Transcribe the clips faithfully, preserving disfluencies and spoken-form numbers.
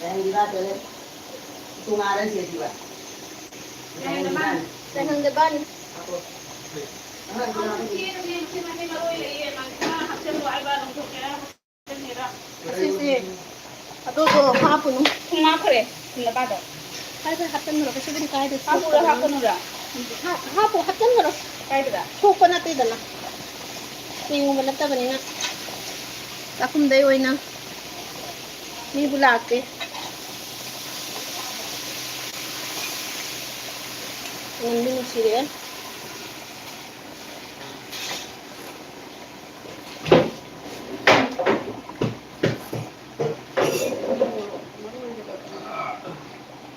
ꯌꯥꯏꯍꯟꯗꯕ toilet. ꯇꯣꯉꯥꯟꯅ ꯁꯦꯡꯈꯤꯕ꯫ ꯌꯥꯏꯍꯟꯗꯕ꯫ ꯌꯥꯏꯍꯟꯗꯕ꯫ ꯑꯁꯤꯁꯦ ꯑꯗꯨꯗꯣ ꯍꯥꯞꯄꯨꯅꯨ꯫ ꯊꯨꯝ ꯍꯥꯞꯈ꯭ꯔꯦ, ꯊꯨꯝ ꯃꯄꯥꯗꯣ꯫ ꯀꯥꯏꯗ ꯍꯥꯞꯆꯟꯈ꯭ꯔꯣ, ꯀꯩꯁꯨꯕꯨꯗꯤ ꯀꯥꯏꯗꯦ꯫ ꯍꯥꯞꯄꯨꯔ ꯍꯥꯞꯀꯅꯨꯔ? ꯍꯥꯞ-, ꯍꯥꯞꯄꯨ, ꯍꯥꯞꯆꯟꯈ꯭ꯔꯣ꯫ ꯀꯥꯏꯗꯔ? ꯁꯣꯛꯄ ꯅꯠꯇꯦꯗꯅ꯫ ꯆꯦꯡꯒꯨꯝꯕ ꯅꯠꯇꯕꯅꯤꯅ꯫ ꯆꯥꯛꯈꯨꯝꯗꯩ ꯑꯣꯏꯅ ꯃꯤꯕꯨ ꯂꯥꯛꯇꯦ꯫ ꯅꯨꯡꯗꯤ ꯅꯨꯡꯁꯤꯔꯦ꯫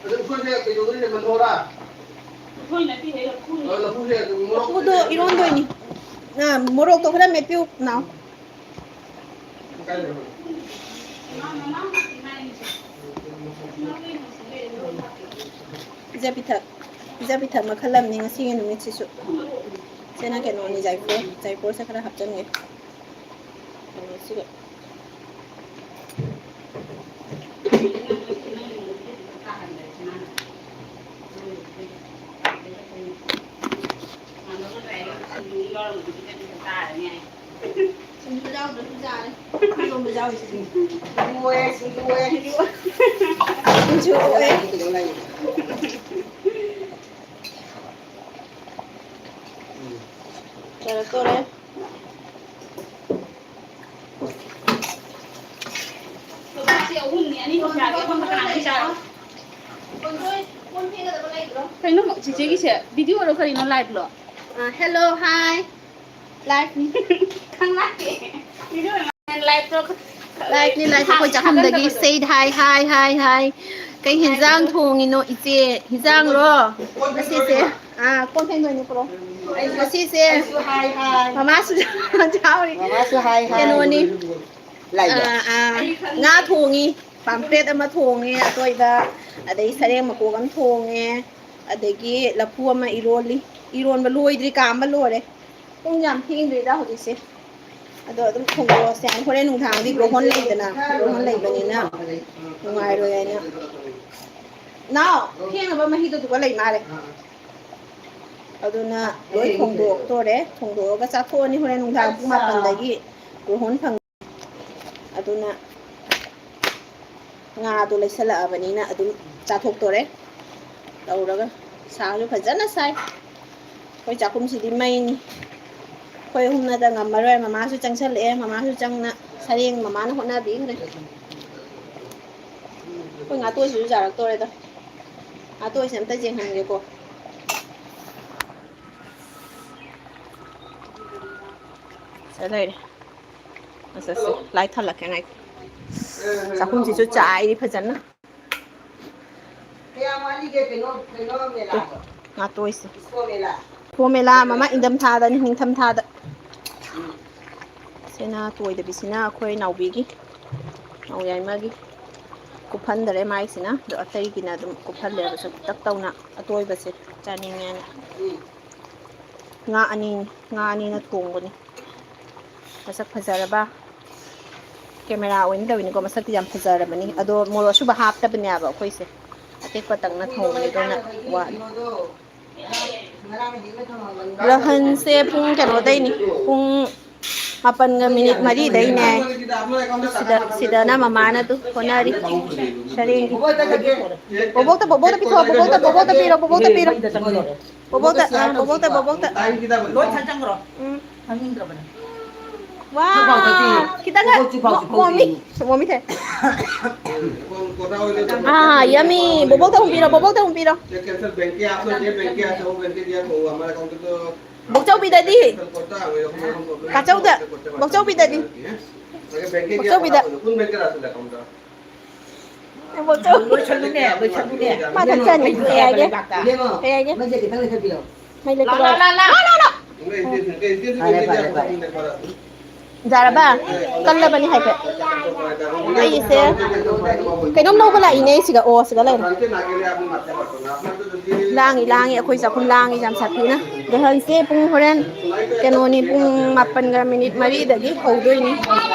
ꯑꯗꯨ ꯎꯁꯣꯏꯁꯦ ꯀꯩꯗꯧꯗꯣꯏꯅꯣ, ꯃꯟꯊꯣꯛꯑꯣꯔꯥ? ꯎꯁꯣꯏ ꯅꯠꯇꯦꯍꯦ, ꯂꯐꯨꯅꯤ꯫ ꯑ, ꯂꯐꯨꯁꯦ ꯑꯗꯨꯝ ꯃꯣꯔꯣꯛ ꯂꯐꯨꯗꯣ ꯏꯔꯣꯟꯗꯣꯏꯅꯤ꯫ ꯑ, ꯃꯣꯔꯣꯛꯇꯣ ꯈꯔ ꯃꯦꯠꯄꯤꯌꯨ, ꯅꯥꯎ꯫ ꯀꯥꯏꯗꯅꯣ? ꯄꯤꯖ ꯄꯤꯊꯛ, ꯄꯤꯖ ꯄꯤꯊꯛ ꯃꯈꯜ ꯑꯃꯅꯤ ꯉꯁꯤꯒꯤ ꯅꯨꯃꯤꯠꯁꯤꯁꯨ꯫ ꯁꯤꯅ ꯀꯩꯅꯣꯅꯤ, ꯖꯥꯏꯐꯣꯔ, ꯖꯥꯏꯐꯣꯔꯁꯦ ꯈꯔ ꯍꯥꯞꯆꯤꯟꯒꯦ꯫ ꯀꯩꯅꯣꯁꯤꯒ꯫ ꯁꯤꯡꯖꯨ ꯌꯥꯎꯗ꯭ꯔꯁꯨ ꯌꯥꯔꯦ꯫ ꯏꯔꯣꯝꯕ ꯌꯥꯎꯔꯤꯁꯤꯗꯤ꯫ ꯁꯤꯡꯖꯨ ꯑꯣꯏꯔꯦ, ꯁꯤꯡꯖꯨ ꯑꯣꯏꯔꯦ꯫ ꯁꯤꯡꯖꯨ ꯑꯣꯏꯔꯦ꯫ ꯀꯩꯗꯧ ꯂꯥꯛꯏꯅꯣ? ꯎꯝ꯫ ꯌꯥꯔꯛꯇꯣꯔꯦ꯫ ꯀꯩꯅꯣ ꯆꯤꯆꯦꯒꯤꯁꯦ? ꯚꯤꯗꯤꯑꯣꯔꯣ ꯀꯔꯤꯅꯣ, ꯂꯥꯏꯚꯂꯣ? ꯑ, hello, hi. ꯂꯥꯏꯚꯅꯤ꯫ ꯈꯪꯂꯥꯛꯇꯦ꯫ ꯂꯥꯏꯚꯇꯣ ꯂꯥꯏꯚꯅꯤ, ꯂꯥꯏꯚ꯫ ꯑꯩꯈꯣꯏ ꯆꯥꯛꯈꯨꯝꯗꯒꯤ ꯊꯥꯒꯠꯇꯕꯗꯣ꯫ Say hi, hi, hi, hi. ꯀꯩ ꯍꯤꯟꯖꯥꯡ ꯊꯣꯡꯉꯤꯅꯣ, ꯏꯆꯦ? ꯍꯤꯟꯖꯥꯡꯔꯣ? ꯉꯁꯤꯁꯦ, ꯑꯥ, ꯀꯣꯟ ꯐꯦꯡꯗꯣꯏꯅꯦ, ꯄꯨꯔꯛꯑꯣ꯫ ꯉꯁꯤꯁꯦ ꯑꯩꯁꯨ hi, hi. ꯃꯃꯥꯁꯨ ꯌꯥꯎꯔꯤ꯫ ꯃꯃꯥꯁꯨ hi, hi. ꯀꯩꯅꯣꯅꯤ꯫ ꯂꯥꯏꯚꯂꯣ? ꯑꯥ, ꯑꯥ. ꯉꯥ ꯊꯣꯡꯉꯤ, ꯄꯥꯝꯐ꯭ꯂꯦꯠ ꯑꯃ ꯊꯣꯡꯉꯦ ꯑꯇꯣꯏꯕ, ꯑꯗꯩ ꯁꯔꯦꯡ ꯃꯀꯣꯛ ꯑꯃ ꯊꯣꯡꯉꯦ, ꯑꯗꯒꯤ ꯂꯐꯨ ꯑꯃ ꯏꯔꯣꯜꯂꯤ꯫ ꯏꯔꯣꯟꯕ ꯂꯣꯏꯗ꯭ꯔꯤ, ꯀꯥꯝꯕ ꯂꯣꯏꯔꯦ꯫ ꯄꯨꯡ ꯌꯥꯝ ꯊꯦꯡꯗ꯭ꯔꯤꯗ ꯍꯧꯖꯤꯛꯁꯦ꯫ ꯑꯗꯣ ꯑꯗꯨꯝ ꯊꯣꯡꯗꯣꯛꯑꯁꯦ ꯍꯥꯏꯅ꯫ ꯍꯣꯔꯦꯟ ꯅꯨꯡꯗꯥꯡꯗꯤ ꯒ꯭ꯔꯣꯍꯣꯟ ꯂꯩꯗꯅ, ꯒ꯭ꯔꯣꯍꯣꯟ ꯂꯩꯕꯅꯤꯅ ꯅꯨꯡꯉꯥꯏꯔꯣꯏ ꯍꯥꯏꯅ꯫ ꯅꯥꯎ, ꯐꯦꯡꯅꯕ ꯃꯍꯤꯗꯨ ꯑꯗꯨꯒ ꯂꯩ ꯃꯥꯜꯂꯦ꯫ ꯑꯗꯨꯅ ꯂꯣꯏ ꯊꯣꯡꯗꯣꯛꯇꯣꯔꯦ꯫ ꯊꯣꯡꯗꯣꯛꯑꯒ ꯆꯥꯊꯣꯛꯑꯅꯤ ꯍꯣꯔꯦꯟ ꯅꯨꯡꯗꯥꯡ ꯄꯨꯡ ꯃꯥꯄꯟꯗꯒꯤ ꯒ꯭ꯔꯣꯍꯣꯟ ꯐꯪ-, ꯑꯗꯨꯅ ꯉꯥꯗꯣ ꯂꯩꯁꯜꯂꯛꯑꯕꯅꯤꯅ ꯑꯗꯨꯝ ꯆꯥꯊꯣꯛꯇꯣꯔꯦ꯫ ꯇꯧꯔꯒ ꯁꯥꯁꯨ ꯐꯖꯅ ꯁꯥꯏ꯫ ꯑꯩꯈꯣꯏ ꯆꯥꯛꯈꯨꯝꯁꯤꯗꯤ ꯃꯩꯅꯤ꯫ ꯑꯩꯈꯣꯏ ꯑꯍꯨꯝꯅꯗ ꯉꯝꯃꯔꯣꯏ꯫ ꯃꯃꯥꯁꯨ ꯆꯪꯁꯜꯂꯛꯑꯦ꯫ ꯃꯃꯥꯁꯨ ꯆꯪꯅ ꯁꯔꯦꯡ ꯃꯃꯥꯅ ꯍꯣꯠꯅꯕꯤꯈ꯭ꯔꯦ꯫ ꯑꯩꯈꯣꯏ ꯉꯥꯇꯣꯏꯁꯤꯁꯨ ꯌꯥꯔꯛꯇꯣꯔꯦꯗ꯫ ꯉꯥꯇꯣꯏꯁꯦ ꯑꯝꯇ ꯌꯦꯡꯍꯟꯒꯦꯀꯣ꯫ ꯁꯤꯗ ꯂꯩꯔꯦ꯫ ꯑꯁ, ꯑꯁ, ꯂꯥꯏꯠ ꯊꯥꯜꯂꯛꯀꯦ ꯉꯥꯏꯈꯣ꯫ ꯆꯥꯛꯈꯨꯝꯁꯤꯁꯨ ꯆꯥꯏꯔꯤ ꯐꯖꯅ꯫ ꯀꯌꯥꯝ ꯋꯥꯠꯂꯤꯒꯦ ꯀꯩꯅꯣ, ꯀꯩꯅꯣ ꯃꯦꯂꯥꯗꯣ? ꯉꯥꯇꯣꯏꯁꯦ꯫ ꯏꯁꯄꯣꯔꯠ ꯃꯦꯂꯥ? ꯏꯁꯄꯣꯔꯠ ꯃꯦꯂꯥ ꯑꯃ ꯏꯪꯊꯝꯊꯥꯗꯅꯤ, ꯅꯤꯡꯊꯝꯊꯥꯗ꯫ ꯁꯤꯅ ꯇꯣꯏꯗꯕꯤꯁꯤꯅ ꯑꯩꯈꯣꯏ ꯅꯥꯎꯕꯤꯒꯤ, ꯅꯥꯎ ꯌꯥꯏꯃꯒꯤ꯫ ꯀꯨꯞꯐꯟꯗꯔꯦ ꯃꯥꯏꯁꯤꯅ, ꯑꯗꯣ ꯑꯇꯩꯒꯤꯅ ꯑꯗꯨꯝ ꯀꯨꯞꯐꯜꯂꯦꯕ ꯁꯨꯝ ꯇꯛ ꯇꯧꯅ꯫ ꯑꯇꯣꯏꯕꯁꯦ ꯆꯥꯅꯤꯡꯉꯦꯅ꯫ ꯉꯥ ꯑꯅꯤꯅꯤ, ꯉꯥ ꯑꯅꯤꯅ ꯊꯣꯡꯕꯅꯤ꯫ ꯃꯁꯛ ꯐꯖꯔꯕ꯫ ꯀꯦꯃꯦꯔꯥ ꯑꯣꯏꯅ ꯇꯧꯋꯤꯅꯤꯀꯣ, ꯃꯁꯛꯇꯤ ꯌꯥꯝ ꯐꯖꯔꯕꯅꯤ꯫ ꯑꯗꯣ ꯃꯣꯔꯣꯛ ꯑꯁꯨꯕ ꯍꯥꯞꯇꯕꯅꯦꯕ ꯑꯩꯈꯣꯏꯁꯦ, ꯑꯇꯦꯛꯄꯇꯪꯅ ꯊꯣꯡꯕꯅꯤ, ꯑꯗꯨꯅ ꯋꯥꯠꯂꯤ꯫ ꯔꯍꯟꯁꯦ ꯄꯨꯡ ꯀꯩꯅꯣꯗꯩꯅꯤ, ꯄꯨꯡ ꯃꯥꯄꯟꯒ ꯃꯤꯅꯤꯠ ꯃꯔꯤꯗꯩꯅꯦ꯫ ꯁꯤꯗ, ꯁꯤꯗꯅ ꯃꯃꯥꯅ ꯑꯗꯨ ꯍꯣꯠꯅꯔꯤ꯫ ꯁꯔꯦꯡꯒꯤ꯫ ꯕꯣꯕꯣꯛꯇ, ꯕꯣꯕꯣꯛꯇ ꯄꯤꯊꯣꯛꯑꯣ, ꯕꯣꯕꯣꯛꯇ, ꯕꯣꯕꯣꯛꯇ ꯄꯤꯔꯣ, ꯕꯣꯕꯣꯛꯇ ꯄꯤꯔꯣ꯫ ꯕꯣꯕꯣꯛꯇ, ꯑ, ꯕꯣꯕꯣꯛꯇ, ꯕꯣꯕꯣꯛꯇ꯫ ꯂꯣꯏ ꯊꯥꯖꯟꯈ꯭ꯔꯣ꯫ ꯎꯝ꯫ ꯊꯥꯖꯤꯟꯗ꯭ꯔꯕꯅꯦ꯫ ꯋꯥ, ꯈꯤꯇꯪ ꯃꯣ-, ꯃꯣꯃꯤ꯫ ꯃꯣꯃꯤ ꯊꯦ꯫ ꯑꯥ, ꯌꯝꯃꯤ꯫ ꯕꯣꯕꯣꯛꯇ ꯑꯃꯨꯛ ꯄꯤꯔꯣ, ꯕꯣꯕꯣꯛꯇ ꯑꯃꯨꯛ ꯄꯤꯔꯣ꯫ ꯕꯣꯛꯆꯧꯕꯤꯗꯗꯤ? ꯀꯥꯆꯧꯗ, ꯕꯣꯛꯆꯧꯕꯤꯗꯗꯤ? ꯕꯣꯛꯆꯧꯕꯤꯗ꯫ ꯂꯣꯏꯁꯜꯂꯨꯅꯦ, ꯂꯣꯏꯁꯜꯂꯨꯅꯦ꯫ ꯃꯥ ꯊꯛꯆꯅꯤ꯫ ꯀꯩ ꯍꯥꯏꯒꯦ? ꯂꯩꯕꯥꯛꯇ꯫ ꯀꯩ ꯍꯥꯏꯒꯦ? ꯃꯩꯁꯦ ꯈꯤꯇꯪ ꯂꯩꯈꯠꯄꯤꯔꯣ꯫ ꯃꯩ ꯂꯩꯈꯠꯂꯣ꯫ ꯂꯥ, ꯂꯥ, ꯂꯥ, ꯂꯥ꯫ ꯂꯥ, ꯂꯥ, ꯂꯥ꯫ ꯐꯔꯦ, ꯐꯔꯦ, ꯐꯔꯦ꯫ ꯌꯥꯔꯕ? ꯀꯜꯂꯕꯅꯤ ꯍꯥꯏꯐꯦꯠ꯫ ꯑꯩꯁꯦ ꯀꯩꯅꯣꯝ ꯂꯧꯕ ꯂꯥꯛꯏꯅꯦ ꯁꯤꯗ꯫ ꯑꯣ, ꯁꯤꯗ ꯂꯩꯔꯦ꯫ ꯂꯥꯡꯉꯤ, ꯂꯥꯡꯉꯤ, ꯑꯩꯈꯣꯏ ꯆꯥꯛꯈꯨꯝ ꯂꯥꯡꯉꯤ ꯌꯥꯝ ꯁꯥꯊꯤꯅ꯫ ꯒ꯭ꯔꯍꯟꯁꯦ ꯄꯨꯡ ꯍꯣꯔꯦꯟ ꯀꯩꯅꯣꯅꯤ, ꯄꯨꯡ ꯃꯥꯄꯟꯒ ꯃꯤꯅꯤꯠ ꯃꯔꯤꯗꯒꯤ ꯍꯧꯗꯣꯏꯅꯤ꯫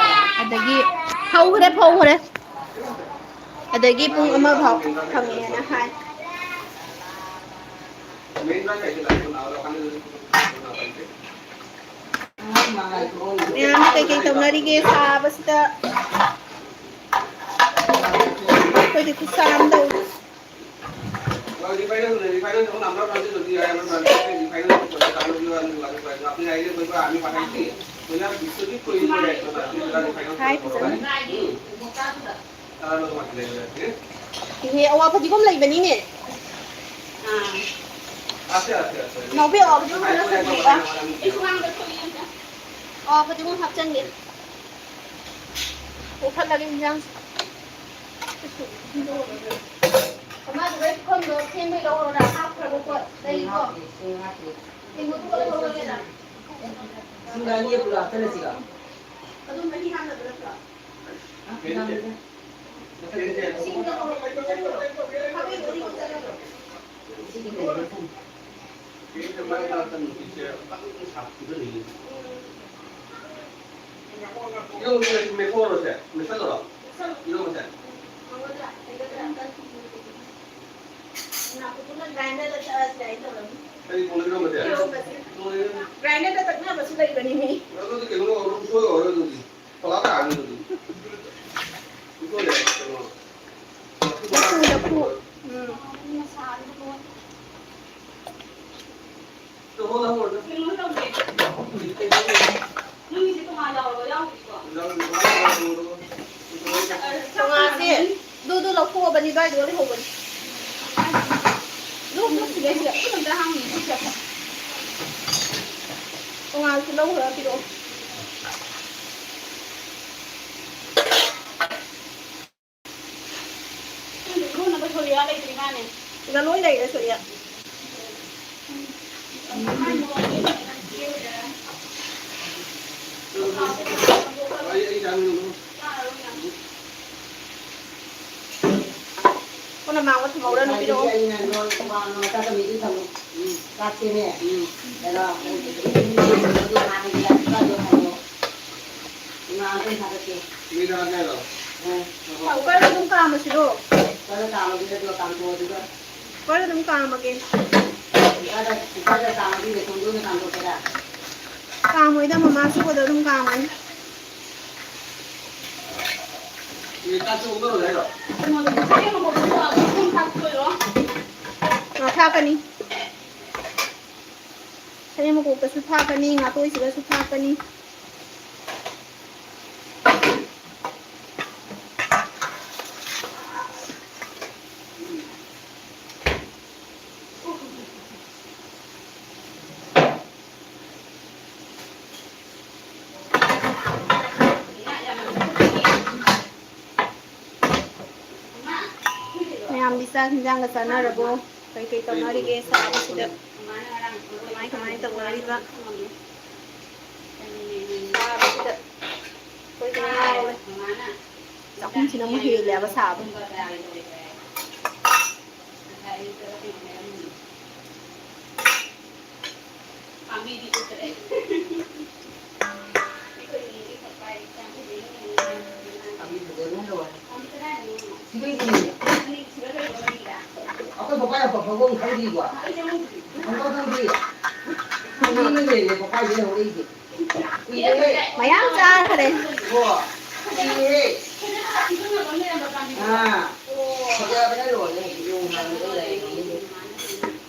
ꯑꯗꯒꯤ ꯍꯧꯈ꯭ꯔꯦ, ꯐꯧꯈ꯭ꯔꯦ꯫ ꯑꯗꯒꯤ ꯄꯨꯡ ꯑꯃ ꯐꯥꯎ ꯐꯪꯉꯦꯅ ꯍꯥꯏ꯫ ꯃꯌꯥꯝꯅ ꯀꯩꯀꯩ ꯇꯧꯅꯔꯤꯒꯦ ꯁꯥꯕꯁꯤꯗ? ꯑꯩꯈꯣꯏꯗꯤ ꯈꯨꯠꯁꯥ ꯑꯃ ꯇꯧꯔꯤ꯫ ꯍꯥꯏ ꯐꯖꯅ꯫ ꯏꯍꯦ, ꯑꯋꯥ ꯐꯗꯤꯒꯣꯝ ꯂꯩꯕꯅꯤꯅꯦ꯫ ꯅꯥꯎꯕꯤ, ꯑꯋꯥ ꯐꯗꯤꯒꯣꯝ ꯈꯔ ꯆꯠꯄꯤꯌꯨꯕ꯫ ꯑꯋꯥ ꯐꯗꯤꯒꯣꯝ ꯍꯥꯞꯆꯟꯒꯦ꯫ ꯀꯣꯛꯊꯠꯂꯒꯦ ꯏꯟꯖꯥꯡꯁꯦ꯫ ꯑꯃꯗꯨꯒꯩ ꯄꯨꯈꯝꯗꯣ ꯐꯦꯡꯕꯩ ꯂꯧꯔꯣꯔꯥ? ꯍꯥꯞꯈ꯭ꯔꯕ ꯄꯣꯠ ꯂꯩꯀꯣ? ꯐꯦꯡꯕꯗꯨꯒ ꯂꯧꯔꯣꯔꯥ? ꯁꯤꯡ ꯑꯅꯤ ꯄꯨꯔꯥ ꯍꯥꯞꯆꯜꯂꯁꯤꯔꯣ? ꯑꯗꯨꯝ ꯃꯍꯤ ꯍꯥꯞꯅꯕ ꯅꯠꯇ꯭ꯔꯣ? ꯏꯔꯣꯟꯕꯁꯦ ꯃꯦꯠꯊꯣꯛꯑꯔꯣꯏꯁꯦ, ꯃꯦꯠꯁꯜꯂꯔꯣ? ꯏꯔꯣꯟꯕꯁꯦ? ꯀꯔꯤ ꯊꯣꯡꯗꯣꯏꯅꯣ ꯏꯔꯣꯟꯕꯁꯦ? ꯒ꯭ꯔꯥꯏꯟꯗꯔꯗ ꯇꯛꯅꯕꯁꯨ ꯂꯩꯕꯅꯤ ꯃꯤ꯫ ꯑꯗꯨꯗꯤ ꯀꯩꯅꯣ ꯑꯣꯏꯔꯔꯣꯏ, ꯎꯁꯣꯏ ꯑꯣꯏꯔꯔꯣꯏ ꯑꯗꯨꯗꯤ꯫ ꯐꯣꯂꯥ ꯇꯥꯔꯅꯤ ꯑꯗꯨꯗꯤ꯫ ꯎꯁꯣꯏ ꯂꯩꯔꯦ, ꯀꯩꯅꯣ꯫ ꯂꯐꯨ, ꯂꯐꯨ꯫ ꯎꯝ꯫ ꯀꯩꯅꯣ ꯇꯧꯗꯦ꯫ ꯅꯪꯒꯤꯁꯦ ꯇꯣꯉꯥꯟ ꯌꯥꯎꯔꯕ? ꯌꯥꯎꯗ꯭ꯔꯤꯀꯣ? ꯇꯣꯉꯥꯟꯁꯦ꯫ ꯑꯗꯨ, ꯑꯗꯨ ꯂꯧꯊꯣꯛꯑꯕꯅꯤ, ꯑꯗꯨꯋꯥꯏꯗ ꯂꯩꯍꯧꯕꯅꯤ꯫ ꯂꯣꯛ ꯆꯠꯈꯤꯒꯦ ꯁꯤꯗ꯫ ꯑꯩ ꯑꯝꯇ ꯍꯥꯡꯉꯤꯒꯦ ꯁꯤꯗ꯫ ꯇꯣꯉꯥꯟꯁꯨ ꯂꯧꯈ꯭ꯔ ꯄꯤꯔꯛꯑꯣ꯫ ꯏꯔꯣꯟꯅꯕ ꯁꯣꯔꯤꯌꯥ ꯂꯩꯇ꯭ꯔꯤ ꯃꯥꯅꯦ꯫ ꯁꯤꯗ ꯂꯣꯏ ꯂꯩꯔꯦ ꯁꯣꯔꯤꯌꯥ꯫ ꯑꯩ, ꯑꯩ ꯆꯥꯃꯤꯟꯅꯕ꯫ ꯀꯣꯟꯅ ꯃꯥꯡꯕ ꯊꯝꯍꯧꯔꯅꯨ, ꯄꯤꯔꯛꯑꯣ꯫ ꯑꯩꯅ ꯅꯣꯏ ꯋꯥ ꯉꯥꯡꯕ ꯇꯥꯗꯕ ꯃꯤꯗꯤ ꯊꯝꯃꯨ꯫ ꯎꯝ꯫ ꯆꯥꯛꯁꯦꯅꯦ꯫ ꯎꯝ꯫ ꯀꯩꯅꯣ, ꯑꯗꯨ ꯉꯥꯡꯒꯦ, ꯑꯗꯨ ꯍꯥꯏꯌꯣ꯫ ꯏꯃꯥ ꯑꯝꯇ ꯊꯥꯒꯠꯀꯦ꯫ ꯃꯤ ꯊꯥꯒꯠꯀꯦ ꯍꯥꯏꯔꯣ? ꯑ꯫ ꯀꯨꯀꯔꯗ ꯑꯗꯨꯝ ꯀꯥꯝꯃꯁꯤꯔꯣ? ꯀꯨꯀꯔꯗ ꯀꯥꯝꯃꯒꯦ, ꯑꯗꯨꯒ ꯀꯥꯝꯊꯣꯛꯑꯣ, ꯑꯗꯨꯒ꯫ ꯀꯨꯀꯔꯗ, ꯀꯨꯀꯔꯗ ꯀꯥꯝꯃꯗꯤ ꯕꯦꯁꯣꯟꯗꯣ ꯑꯣꯏꯅ ꯀꯥꯝꯊꯣꯛꯀꯦꯔꯥ? ꯀꯥꯝꯃꯣꯏꯗ, ꯃꯃꯥ ꯁꯨꯕꯗ ꯑꯗꯨꯝ ꯀꯥꯝꯒꯅꯤ꯫ ꯃꯤ ꯆꯥꯛ ꯊꯣꯡꯕ ꯂꯣꯏꯔꯦ ꯍꯥꯏꯔꯣ? ꯉꯥ ꯊꯥꯛꯀꯅꯤ꯫ ꯆꯅꯝ ꯃꯀꯣꯛꯇꯁꯨ ꯊꯥꯛꯀꯅꯤ, ꯉꯥꯇꯣꯏꯁꯤꯗꯁꯨ ꯊꯥꯛꯀꯅꯤ꯫ ꯃꯌꯥꯝꯗꯤ ꯆꯥꯛ ꯍꯤꯟꯖꯥꯡꯒ ꯆꯥꯅꯔꯕꯣ? ꯀꯩꯀꯩ ꯇꯧꯅꯔꯤꯒꯦ ꯁꯥꯕꯁꯤꯗ? ꯀꯃꯥꯏ ꯀꯃꯥꯏ ꯇꯧꯅꯔꯤꯕ? ꯁꯥꯕꯁꯤꯗ ꯑꯩꯈꯣꯏꯗꯤ ꯉꯥꯎꯔꯦ꯫ ꯆꯥꯛꯈꯨꯝꯁꯤꯅ ꯑꯃꯨꯛ ꯍꯦꯜꯂꯦꯕ ꯁꯥꯕ꯫ ꯑꯩꯈꯣꯏ ꯄꯄꯥ ꯌꯥꯝ ꯄꯛꯄ ꯐꯥꯎꯕ ꯑꯃ ꯈꯪꯗ꯭ꯔꯤꯀꯣ꯫ ꯑꯝꯇ ꯈꯪꯗ꯭ꯔꯤ꯫ ꯃꯤ ꯑꯃ ꯂꯩꯔꯦ ꯄꯄꯥꯒꯤ ꯂꯧꯔꯛꯏꯁꯦ꯫ ꯀꯨꯏꯔꯦꯍꯦ꯫ ꯃꯌꯥꯝ ꯆꯥꯈ꯭ꯔꯦ꯫ ꯀꯣ? ꯀꯨꯏꯔꯦꯍꯦ꯫ ꯑꯥ꯫ ꯐꯖꯕꯅ ꯂꯣꯏꯔꯦ꯫ ꯌꯣꯡ ꯃꯥꯟꯕꯗ ꯂꯩꯔꯦ꯫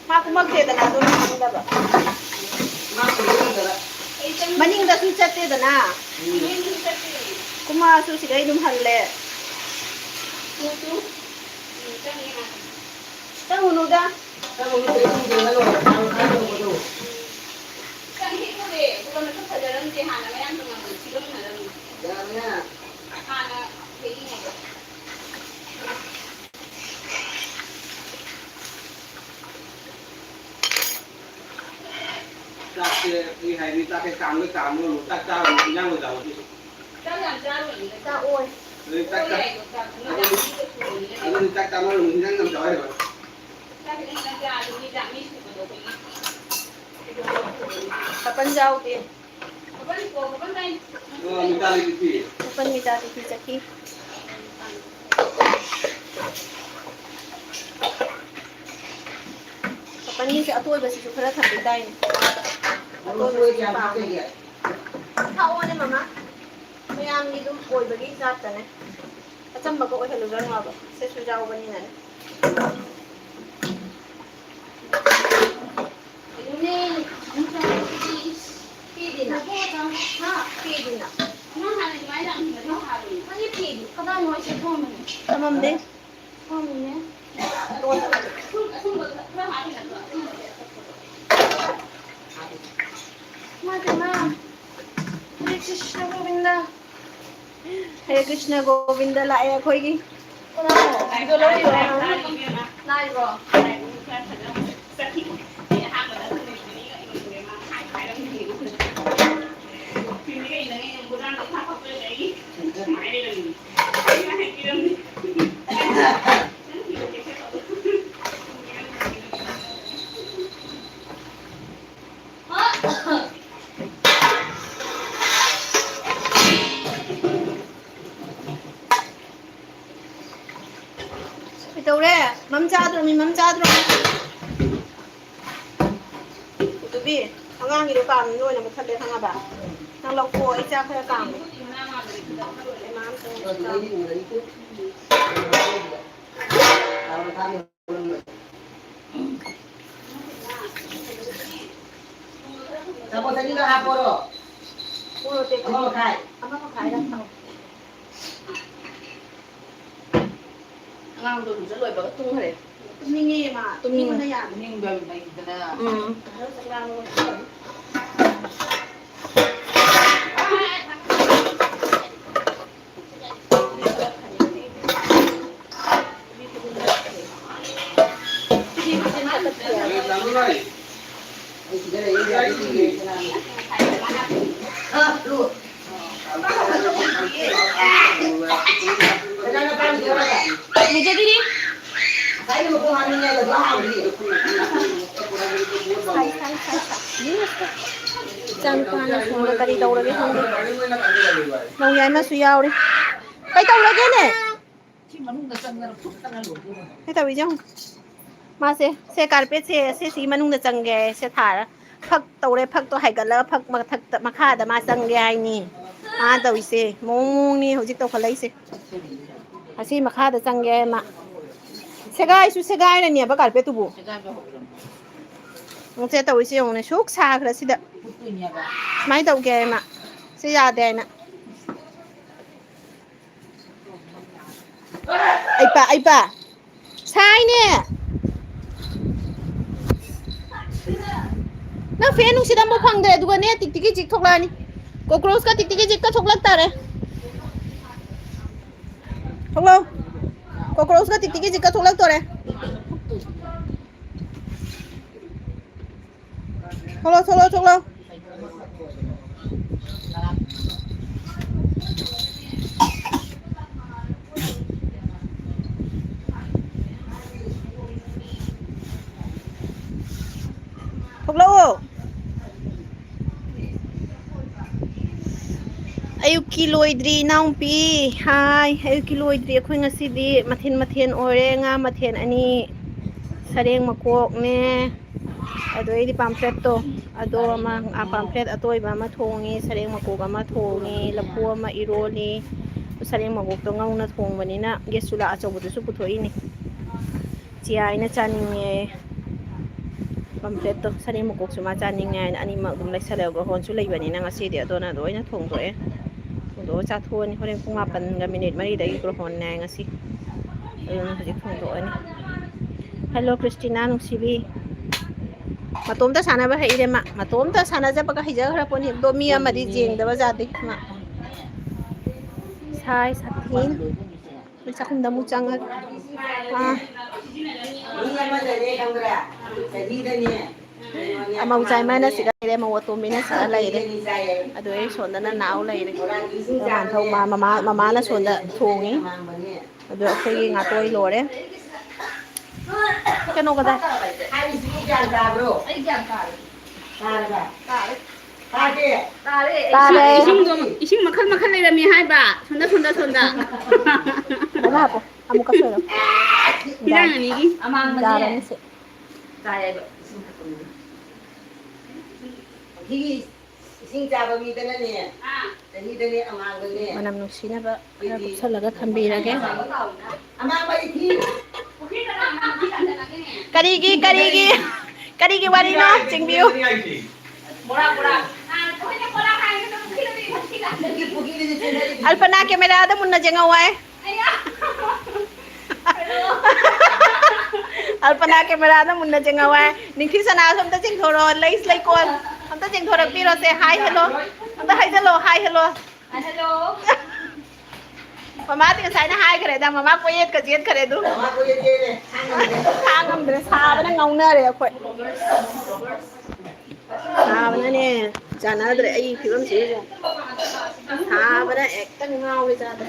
ꯃꯥ ꯀꯨꯝꯃꯛꯇꯦꯗꯅ ꯑꯗꯨꯝ ꯈꯪꯗꯕ꯫ ꯃꯥ ꯀꯨꯝꯃꯛꯇꯦꯗꯅ꯫ ꯃꯅꯤꯡꯗꯁꯨ ꯆꯠꯇꯦꯗꯅ꯫ ꯎꯝ꯫ ꯀꯨꯝꯃꯛꯑꯁꯨ ꯁꯤꯗꯩ ꯑꯗꯨꯝ ꯍꯜꯂꯦ꯫ ꯆꯪꯉꯨꯅꯨꯗ꯫ ꯆꯪꯉꯨꯅꯨ, ꯁꯤꯗꯩ ꯑꯗꯨꯝ ꯌꯦꯡꯉ ꯂꯣꯏꯔꯦ꯫ ꯃꯥ ꯃꯁꯥ ꯊꯣꯛꯄꯗꯣ꯫ ꯆꯪꯉꯦ ꯈꯣꯠꯂꯦ꯫ ꯑꯗꯨꯒ ꯃꯁꯛ ꯐꯖꯔꯝꯗꯦ ꯍꯥꯟꯅ ꯃꯌꯥꯝ ꯇꯣꯉꯥꯟꯕ ꯊꯤꯔꯝꯃꯗꯕꯅꯤ꯫ ꯌꯥꯔꯦ꯫ ꯍꯥꯟꯅ ꯊꯦꯡꯉꯤꯉꯩꯗ꯫ ꯆꯥꯛꯁꯦ ꯑꯩ ꯍꯥꯏꯗꯤ ꯆꯥꯛꯁꯦ ꯀꯥꯝꯒ ꯀꯥꯝꯒ ꯑꯃꯨꯛ ꯆꯥꯛ ꯆꯥꯔꯨꯔꯗꯤ ꯏꯟꯖꯥꯡ ꯑꯣꯏ ꯆꯥꯎꯔꯗꯤ ꯆꯥꯛ ꯌꯥꯝ ꯆꯥꯔꯨꯔꯗꯤ ꯆꯥꯛꯑꯣꯏ꯫ ꯑꯗꯨꯗꯤ ꯆꯥꯛ ꯆꯥ-, ꯑꯗꯨꯗꯤ ꯆꯥꯛ ꯆꯥꯅꯔꯨꯅꯨ, ꯏꯟꯖꯥꯡ ꯌꯥꯝ ꯆꯥꯎꯔꯦꯕ꯫ ꯆꯥꯛ ꯈꯤꯇꯪ ꯈꯤꯇꯪ ꯆꯥꯔꯗꯤ ꯃꯤ ꯆꯥꯛ ꯃꯤ ꯁꯨꯕꯗꯣ ꯑꯩꯈꯣꯏꯒꯤ ꯄꯥꯄꯟ ꯌꯥꯎꯗꯦ꯫ ꯄꯥꯄꯟ ꯀꯣ, ꯄꯥꯄꯟ ꯇꯥꯏ꯫ ꯑꯣ, ꯃꯤꯇꯥꯂꯤ ꯕꯤꯄꯤ꯫ ꯄꯥꯄꯟ ꯃꯤꯇꯥꯂꯤ ꯕꯤꯄꯤ ꯆꯠꯈꯤ꯫ ꯄꯥꯄꯟꯒꯤꯁꯦ ꯑꯇꯣꯏꯕꯁꯤꯁꯨ ꯈꯔ ꯊꯝꯕꯤꯗꯥꯏꯅꯦ꯫ ꯑꯇꯣꯏꯕꯁꯤꯁꯨ ꯄꯥꯝꯃꯦ꯫ ꯊꯥꯛꯑꯣꯅꯦ ꯃꯃꯥ꯫ ꯃꯌꯥꯝꯒꯤ ꯑꯗꯨꯝ ꯑꯣꯏꯕꯒꯤ ꯖꯥꯠꯇꯅꯦ꯫ ꯑꯆꯝꯕꯒ ꯑꯣꯏꯍꯜꯂꯨꯔꯅꯨ ꯍꯥꯏꯕ꯫ ꯁꯤꯁꯨ ꯌꯥꯎꯕꯅꯤꯅꯅꯦ꯫ ꯀꯩꯅꯣꯅꯦ, ꯅꯪ ꯆꯥꯕꯗꯨꯗꯤ, ꯏꯁ, ꯄꯤꯗꯦꯅ꯫ ꯍꯥ? ꯄꯤꯗꯦꯅ꯫ ꯅꯪ ꯍꯥꯟꯅ ꯑꯗꯨꯃꯥꯏꯅ ꯂꯥꯛꯍꯟꯕꯗꯣ ꯍꯥꯜꯂꯦ꯫ ꯅꯪꯒꯤ ꯐꯤꯗꯤ ꯀꯗꯥꯏꯅꯣ ꯑꯩꯁꯦ ꯊꯝꯃꯝꯃꯤꯅꯦ꯫ ꯊꯝꯃꯝꯗꯦ꯫ ꯊꯝꯃꯝꯃꯤꯅꯦ꯫ ꯑꯁꯨꯝꯕ ꯈꯔ ꯍꯥꯞꯄꯤ ꯅꯠꯇ꯭ꯔꯣ? ꯑꯁꯨꯝꯕꯁꯦ ꯑꯇꯣꯞꯄꯗꯣ꯫ ꯏꯃꯥ ꯏꯕꯦꯝꯃ꯫ ꯍꯔꯦ ꯀ꯭ꯔꯤꯁꯅ ꯒꯣꯕꯤꯟꯗ꯫ ꯍꯔꯦ ꯀ꯭ꯔꯤꯁꯅ ꯒꯣꯕꯤꯟꯗ ꯂꯥꯛꯑꯦ ꯑꯩꯈꯣꯏꯒꯤ꯫ ꯀꯅꯥꯅꯣ? ꯚꯤꯗꯤꯑꯣ ꯂꯧꯔꯤꯔꯣ? ꯂꯥꯛꯏꯕ꯭ꯔꯣ? ꯀꯩꯗꯧꯔꯦ? ꯃꯝ ꯆꯥꯗ꯭ꯔꯣ? ꯃꯤ ꯃꯝ ꯆꯥꯗ꯭ꯔꯣ? ꯎꯗꯨꯕꯤ, ꯑꯉꯥꯡꯒꯤꯗꯣ ꯀꯥꯝꯃꯤ, ꯅꯣꯏꯅ ꯃꯨꯊꯠꯂꯦ ꯈꯪꯉꯕ? ꯅꯪ ꯂꯧꯊꯣꯛꯑꯣ, ꯑꯩ ꯆꯥꯛ ꯈꯔ ꯀꯥꯝꯃꯦ꯫ ꯑꯩ ꯃꯥ ꯑꯝꯇ ꯆꯥꯝ-, ꯆꯥꯃꯁ ꯑꯅꯤꯒ ꯍꯥꯞꯄꯣꯔꯣ? ꯃꯣꯔꯣꯛ ꯑꯇꯦꯛꯄꯗꯤ ꯑꯃ ꯃꯈꯥꯏ꯫ ꯑꯃ ꯃꯈꯥꯏꯔ ꯊꯝꯃꯣ꯫ ꯑꯉꯥꯡꯗꯣ ꯂꯨꯖ ꯂꯣꯏꯕꯒ ꯇꯨꯝꯈ꯭ꯔꯦ꯫ ꯇꯨꯝꯅꯤꯡꯉꯦ ꯃꯥ꯫ ꯇꯨꯝꯅꯤꯡꯕꯅ ꯌꯥꯗꯦ꯫ ꯇꯨꯝꯅꯤꯡꯕ ꯂꯩꯗꯅ꯫ ꯎꯝ꯫ ꯆꯥꯛ ꯂꯥꯝꯃꯒ ꯇꯨꯝꯈ꯭ꯔꯦ꯫ ꯂꯨꯖꯗ꯭ꯔꯤ꯫ ꯁꯥꯏ, ꯁꯥꯏ, ꯁꯥꯏ, ꯁꯥꯏ꯫ ꯏꯆꯥꯅꯨꯄꯥꯅ ꯁꯣꯝꯗ ꯀꯔꯤ ꯇꯧꯔꯒꯦ ꯈꯪꯗꯦ꯫ ꯂꯧ ꯌꯥꯏꯃꯁꯨ ꯌꯥꯎꯔꯤ꯫ ꯀꯩ ꯇꯧꯔꯒꯦꯅꯦ? ꯁꯤ ꯃꯅꯨꯡꯗ ꯆꯪꯗꯅ ꯐꯨꯠꯇꯅ ꯂꯣꯏꯗꯣꯏꯅꯦ꯫ ꯀꯩ ꯇꯧꯔꯤꯁꯦ ꯌꯦꯡꯉꯨ꯫ ꯃꯥꯁꯦ, ꯁꯦ ꯀꯥꯔꯄꯦꯠꯁꯦ, ꯁꯦ ꯁꯤ ꯃꯅꯨꯡꯗ ꯆꯪꯒꯦ ꯍꯥꯏ, ꯁꯦ ꯊꯥꯔ꯫ ꯐꯛ ꯇꯧꯔꯦ, ꯐꯛꯇꯣ ꯍꯥꯏꯒꯠꯂꯒ ꯐꯛ ꯃꯊꯛꯇ, ꯃꯈꯥꯗ ꯃꯥ ꯆꯪꯒꯦ ꯍꯥꯏꯅꯤ꯫ ꯃꯥ ꯇꯧꯔꯤꯁꯦ, ꯃꯑꯣꯡ ꯃꯑꯣꯡꯅꯤ ꯍꯧꯖꯤꯛ ꯇꯧꯈꯠꯂꯛꯏꯁꯦ꯫ ꯑꯁꯤ ꯃꯈꯥꯗ ꯆꯪꯒꯦ ꯍꯥꯏ ꯃꯥ꯫ ꯁꯦꯒꯥꯏꯁꯨ ꯁꯦꯒꯥꯏꯔꯅꯦꯕ ꯀꯥꯔꯄꯦꯠꯇꯨꯕꯨ꯫ ꯁꯦꯒꯥꯏꯕ ꯍꯧꯔꯝꯃꯦ꯫ ꯁꯦ ꯇꯧꯔꯤꯁꯦ ꯌꯦꯡꯉꯨꯅꯦ, ꯁꯨꯛ ꯁꯥꯈ꯭ꯔꯁꯤꯗ꯫ ꯐꯨꯠꯇꯣꯏꯅꯦꯕ꯫ ꯁꯨꯃꯥꯏꯅ ꯇꯧꯒꯦ ꯍꯥꯏ ꯃꯥ꯫ ꯁꯤ ꯌꯥꯗꯦ ꯍꯥꯏꯅ꯫ ꯑꯩ ꯄꯥ, ꯑꯩ ꯄꯥ꯫ ꯁꯥꯏꯅꯦ꯫ ꯅꯪ ꯐꯦꯟ ꯅꯨꯡꯁꯤꯠ ꯑꯃ ꯐꯪꯗ꯭ꯔꯦ, ꯑꯗꯨꯒꯅꯦ ꯇꯤꯛ ꯇꯤꯛꯀꯤ ꯆꯤꯛ ꯊꯣꯛꯂꯛꯑꯅꯤ꯫ ꯀꯣꯀ꯭ꯔꯣꯁꯀ ꯇꯤꯛ ꯇꯤꯛꯀꯤ ꯆꯤꯛꯀ ꯊꯣꯛꯂꯛ ꯇꯥꯔꯦ꯫ ꯊꯣꯛꯂꯛꯑꯣ꯫ ꯀꯣꯀ꯭ꯔꯣꯁꯀ ꯇꯤꯛ ꯇꯤꯛꯀꯤ ꯆꯤꯛꯀ ꯊꯣꯛꯂꯛꯇꯣꯔꯦ꯫ ꯊꯣꯛꯂꯛꯑꯣ, ꯊꯣꯛꯂꯛꯑꯣ, ꯊꯣꯛꯂꯛꯑꯣ꯫ ꯊꯣꯛꯂꯛꯑꯣ꯫ ꯑꯌꯨꯛꯀꯤ ꯂꯣꯏꯗ꯭ꯔꯤ, ꯏꯅꯥꯎꯄꯤ꯫ ꯍꯥꯏ, ꯑꯌꯨꯛꯀꯤ ꯂꯣꯏꯗ꯭ꯔꯤ꯫ ꯑꯩꯈꯣꯏ ꯉꯁꯤꯗꯤ ꯃꯊꯦꯜ ꯃꯊꯦꯜ ꯑꯣꯏꯔꯦ꯫ ꯉꯥ ꯃꯊꯦꯜ ꯑꯅꯤ, ꯁꯔꯦꯡ ꯃꯀꯣꯛꯅꯦ, ꯑꯗꯩꯗꯤ ꯄꯥꯝꯐ꯭ꯂꯦꯠꯇꯣ, ꯑꯗꯣ ꯑꯃ, ꯑꯥ, ꯄꯥꯝꯐ꯭ꯂꯦꯠ ꯑꯇꯣꯏꯕ ꯑꯃ ꯊꯣꯡꯉꯤ, ꯁꯔꯦꯡ ꯃꯀꯣꯛ ꯑꯃ ꯊꯣꯡꯉꯤ, ꯂꯐꯨ ꯑꯃ ꯏꯔꯣꯜꯂꯤ꯫ ꯁꯔꯦꯡ ꯃꯀꯣꯛꯇꯣ ꯉꯧꯅ ꯊꯣꯡꯕꯅꯤꯅ ꯒꯦꯁ ꯆꯨꯂꯥ ꯑꯆꯧꯕꯗꯨꯁꯨ ꯄꯨꯊꯣꯛꯏꯅꯤ꯫ ꯆꯤꯌꯥꯏꯅ ꯆꯥꯅꯤꯡꯉꯦ꯫ ꯄꯝꯐ꯭ꯂꯦꯠꯇꯣ, ꯁꯔꯦꯡ ꯃꯀꯣꯛꯁꯨ ꯃꯥ ꯆꯥꯅꯤꯡꯉꯦ ꯍꯥꯏꯅ ꯑꯅꯤꯃꯛ ꯑꯗꯨꯝ ꯂꯩꯁꯜꯂꯦ꯫ ꯒ꯭ꯔꯣꯍꯣꯟꯁꯨ ꯂꯩꯕꯅꯤꯅ ꯉꯁꯤꯗꯤ ꯑꯗꯨꯅ ꯂꯣꯏꯅ ꯊꯣꯡꯗꯣꯛꯑꯦ꯫ ꯊꯣꯡꯗꯣꯛꯑ ꯆꯥꯊꯣꯛꯑꯅꯤ꯫ ꯍꯣꯔꯦꯟ ꯄꯨꯡ ꯃꯥꯄꯟꯒ ꯃꯤꯅꯤꯠ ꯃꯔꯤꯗꯒꯤ ꯒ꯭ꯔꯣꯍꯣꯟꯅꯦ ꯍꯥꯏ ꯉꯁꯤ꯫ ꯑꯗꯨꯅ ꯍꯧꯖꯤꯛ ꯊꯣꯡꯗꯣꯛꯑꯅꯤ꯫ ꯍꯦꯜꯂꯣ, ꯀ꯭ꯔꯤꯁꯇꯤꯅꯥ ꯅꯨꯡꯁꯤꯕꯤ꯫ ꯃꯇꯣꯝꯇ ꯁꯥꯟꯅꯕ ꯍꯩꯔꯦ ꯃꯥ꯫ ꯃꯇꯣꯝꯇ ꯁꯥꯟꯅꯖꯕꯒ ꯍꯩꯖꯈ꯭ꯔ ꯄꯣꯠꯅꯤ꯫ ꯑꯗꯣ ꯃꯤ ꯑꯃꯗꯤ ꯌꯦꯡꯗꯕ ꯌꯥꯗꯦ ꯃꯥ꯫ ꯁꯥꯏ ꯁꯥꯊꯤ꯫ ꯑꯩꯈꯣꯏ ꯆꯥꯛꯈꯨꯝꯗ ꯑꯃꯨꯛ ꯆꯪꯉꯒꯦ꯫ ꯑꯥ꯫ ꯃꯤ ꯑꯃꯗꯅꯦ ꯈꯪꯕ꯭ꯔꯥ? ꯆꯍꯤꯗꯅꯦ꯫ ꯑꯃꯧ ꯆꯥꯏꯃꯅ ꯁꯤꯗ ꯂꯩꯔꯦ, ꯑꯃꯧ ꯑꯇꯣꯝꯕꯤꯅ ꯁꯤꯗ ꯂꯩꯔꯦ꯫ ꯑꯗꯣ ꯑꯩ ꯁꯣꯝꯗꯅ ꯅꯥꯎ ꯂꯩꯔꯦ꯫ ꯑꯗꯣ ꯃꯥꯟꯊꯧ ꯃꯥ-, ꯃꯃꯥ, ꯃꯃꯥꯅ ꯁꯣꯝꯗ ꯊꯣꯡꯉꯤ꯫ ꯑꯗꯣ ꯑꯩꯈꯣꯏꯒꯤ ꯉꯥꯇꯣꯏ ꯂꯣꯏꯔꯦ꯫ ꯀꯩꯅꯣ ꯀꯗꯥꯏ? ꯍꯥꯏꯔꯤꯁꯤꯕꯨ ꯒ꯭ꯌꯥꯟ ꯇꯥꯕ꯭ꯔꯣ? ꯑꯩ ꯒ꯭ꯌꯥꯟ ꯇꯥꯔꯦ꯫ ꯇꯥꯔꯕ? ꯇꯥꯔꯦ꯫ ꯇꯥꯗꯦ? ꯇꯥꯔꯦ꯫ ꯇꯥꯔꯦ꯫ ꯏꯁꯤꯡꯗꯣ, ꯏꯁꯤꯡ ꯃꯈꯜ ꯃꯈꯜ ꯂꯩꯔꯝꯃꯤ ꯍꯥꯏꯕ꯫ ꯁꯣꯝꯗ, ꯁꯣꯝꯗ, ꯁꯣꯝꯗ꯫ ꯕꯣꯔꯥ ꯍꯥꯞꯄꯣ꯫ ꯑꯃꯨꯛꯀ ꯁꯣꯏꯔꯣ꯫ ꯍꯤꯗꯥꯛ ꯑꯅꯤꯒꯤ꯫ ꯑꯃꯥꯡꯕꯅꯦ꯫ ꯌꯥꯔꯅꯤ ꯁꯤ꯫ ꯆꯥꯏ ꯍꯥꯏꯕ ꯏꯁꯤꯡ ꯊꯛꯄꯅꯤꯅ꯫ ꯄꯨꯈ꯭ꯔꯤꯒꯤ ꯏꯁꯤꯡ ꯆꯥꯕ ꯃꯤꯗꯅꯅꯦ, ꯑꯥ꯫ ꯆꯍꯤꯗꯅꯦ ꯑꯃꯥꯡꯕꯅꯦ꯫ ꯃꯅꯝ ꯅꯨꯡꯁꯤꯅꯕ ꯈꯔ ꯀꯨꯞꯁꯜꯂꯒ ꯊꯝꯕꯤꯔꯒꯦ꯫ ꯑꯃꯥꯡꯕ ꯏꯊꯤ꯫ ꯀꯔꯤꯒꯤ, ꯀꯔꯤꯒꯤ, ꯀꯔꯤꯒꯤ ꯋꯥꯔꯤꯅꯣ? ꯆꯤꯡꯕꯤꯌꯨ꯫ ꯕꯣꯔꯥ, ꯕꯣꯔꯥ꯫ ꯄꯨꯈ꯭ꯔꯤꯗꯗꯤ ꯆꯦꯟꯊꯔꯤꯗꯨꯗꯤ꯫ ꯑꯜꯄꯅꯥ ꯀꯦꯃꯦꯔꯥꯗ ꯃꯨꯟꯅ ꯌꯦꯡꯍꯧ ꯍꯥꯏ꯫ ꯑꯜꯄꯅꯥ ꯀꯦꯃꯦꯔꯥꯗ ꯃꯨꯟꯅ ꯌꯦꯡꯍꯧ ꯍꯥꯏ꯫ ꯅꯤꯡꯊꯤ ꯁꯅꯥꯁꯨ ꯑꯝꯇ ꯆꯤꯡꯊꯣꯔꯛꯑꯣ꯫ ꯂꯩꯁ ꯂꯩꯀꯣꯜ ꯑꯝꯇ ꯆꯤꯡꯊꯣꯔꯛꯄꯤꯔꯣꯁꯦ꯫ Hi hello. ꯑꯝꯇ ꯍꯥꯏꯖꯜꯂꯣ꯫ Hi hello. Hi hello. ꯃꯃꯥꯗꯤ ꯉꯁꯥꯏꯅ ꯍꯥꯏꯈ꯭ꯔꯦꯗ꯫ ꯃꯃꯥ ꯀꯣꯏꯌꯦꯠꯀ ꯆꯦꯟꯈ꯭ꯔꯦ ꯑꯗꯨ꯫ ꯃꯃꯥ ꯀꯣꯏꯌꯦꯠ ꯆꯦꯜꯂꯦ꯫ ꯈꯥꯡ ꯉꯝꯗ꯭ꯔꯦ꯫ ꯁꯥꯕꯅ ꯉꯥꯎꯅꯔꯦ ꯑꯩꯈꯣꯏ꯫ ꯁꯥꯕꯅꯅꯦ ꯆꯥꯟꯅꯗ꯭ꯔꯦ ꯑꯩ ꯐꯤꯕꯝꯁꯤꯒ꯫ ꯁꯥꯕꯅ ꯍꯦꯛꯇ ꯉꯥꯎꯔꯦ ꯆꯥꯗ꯭ꯔꯦ꯫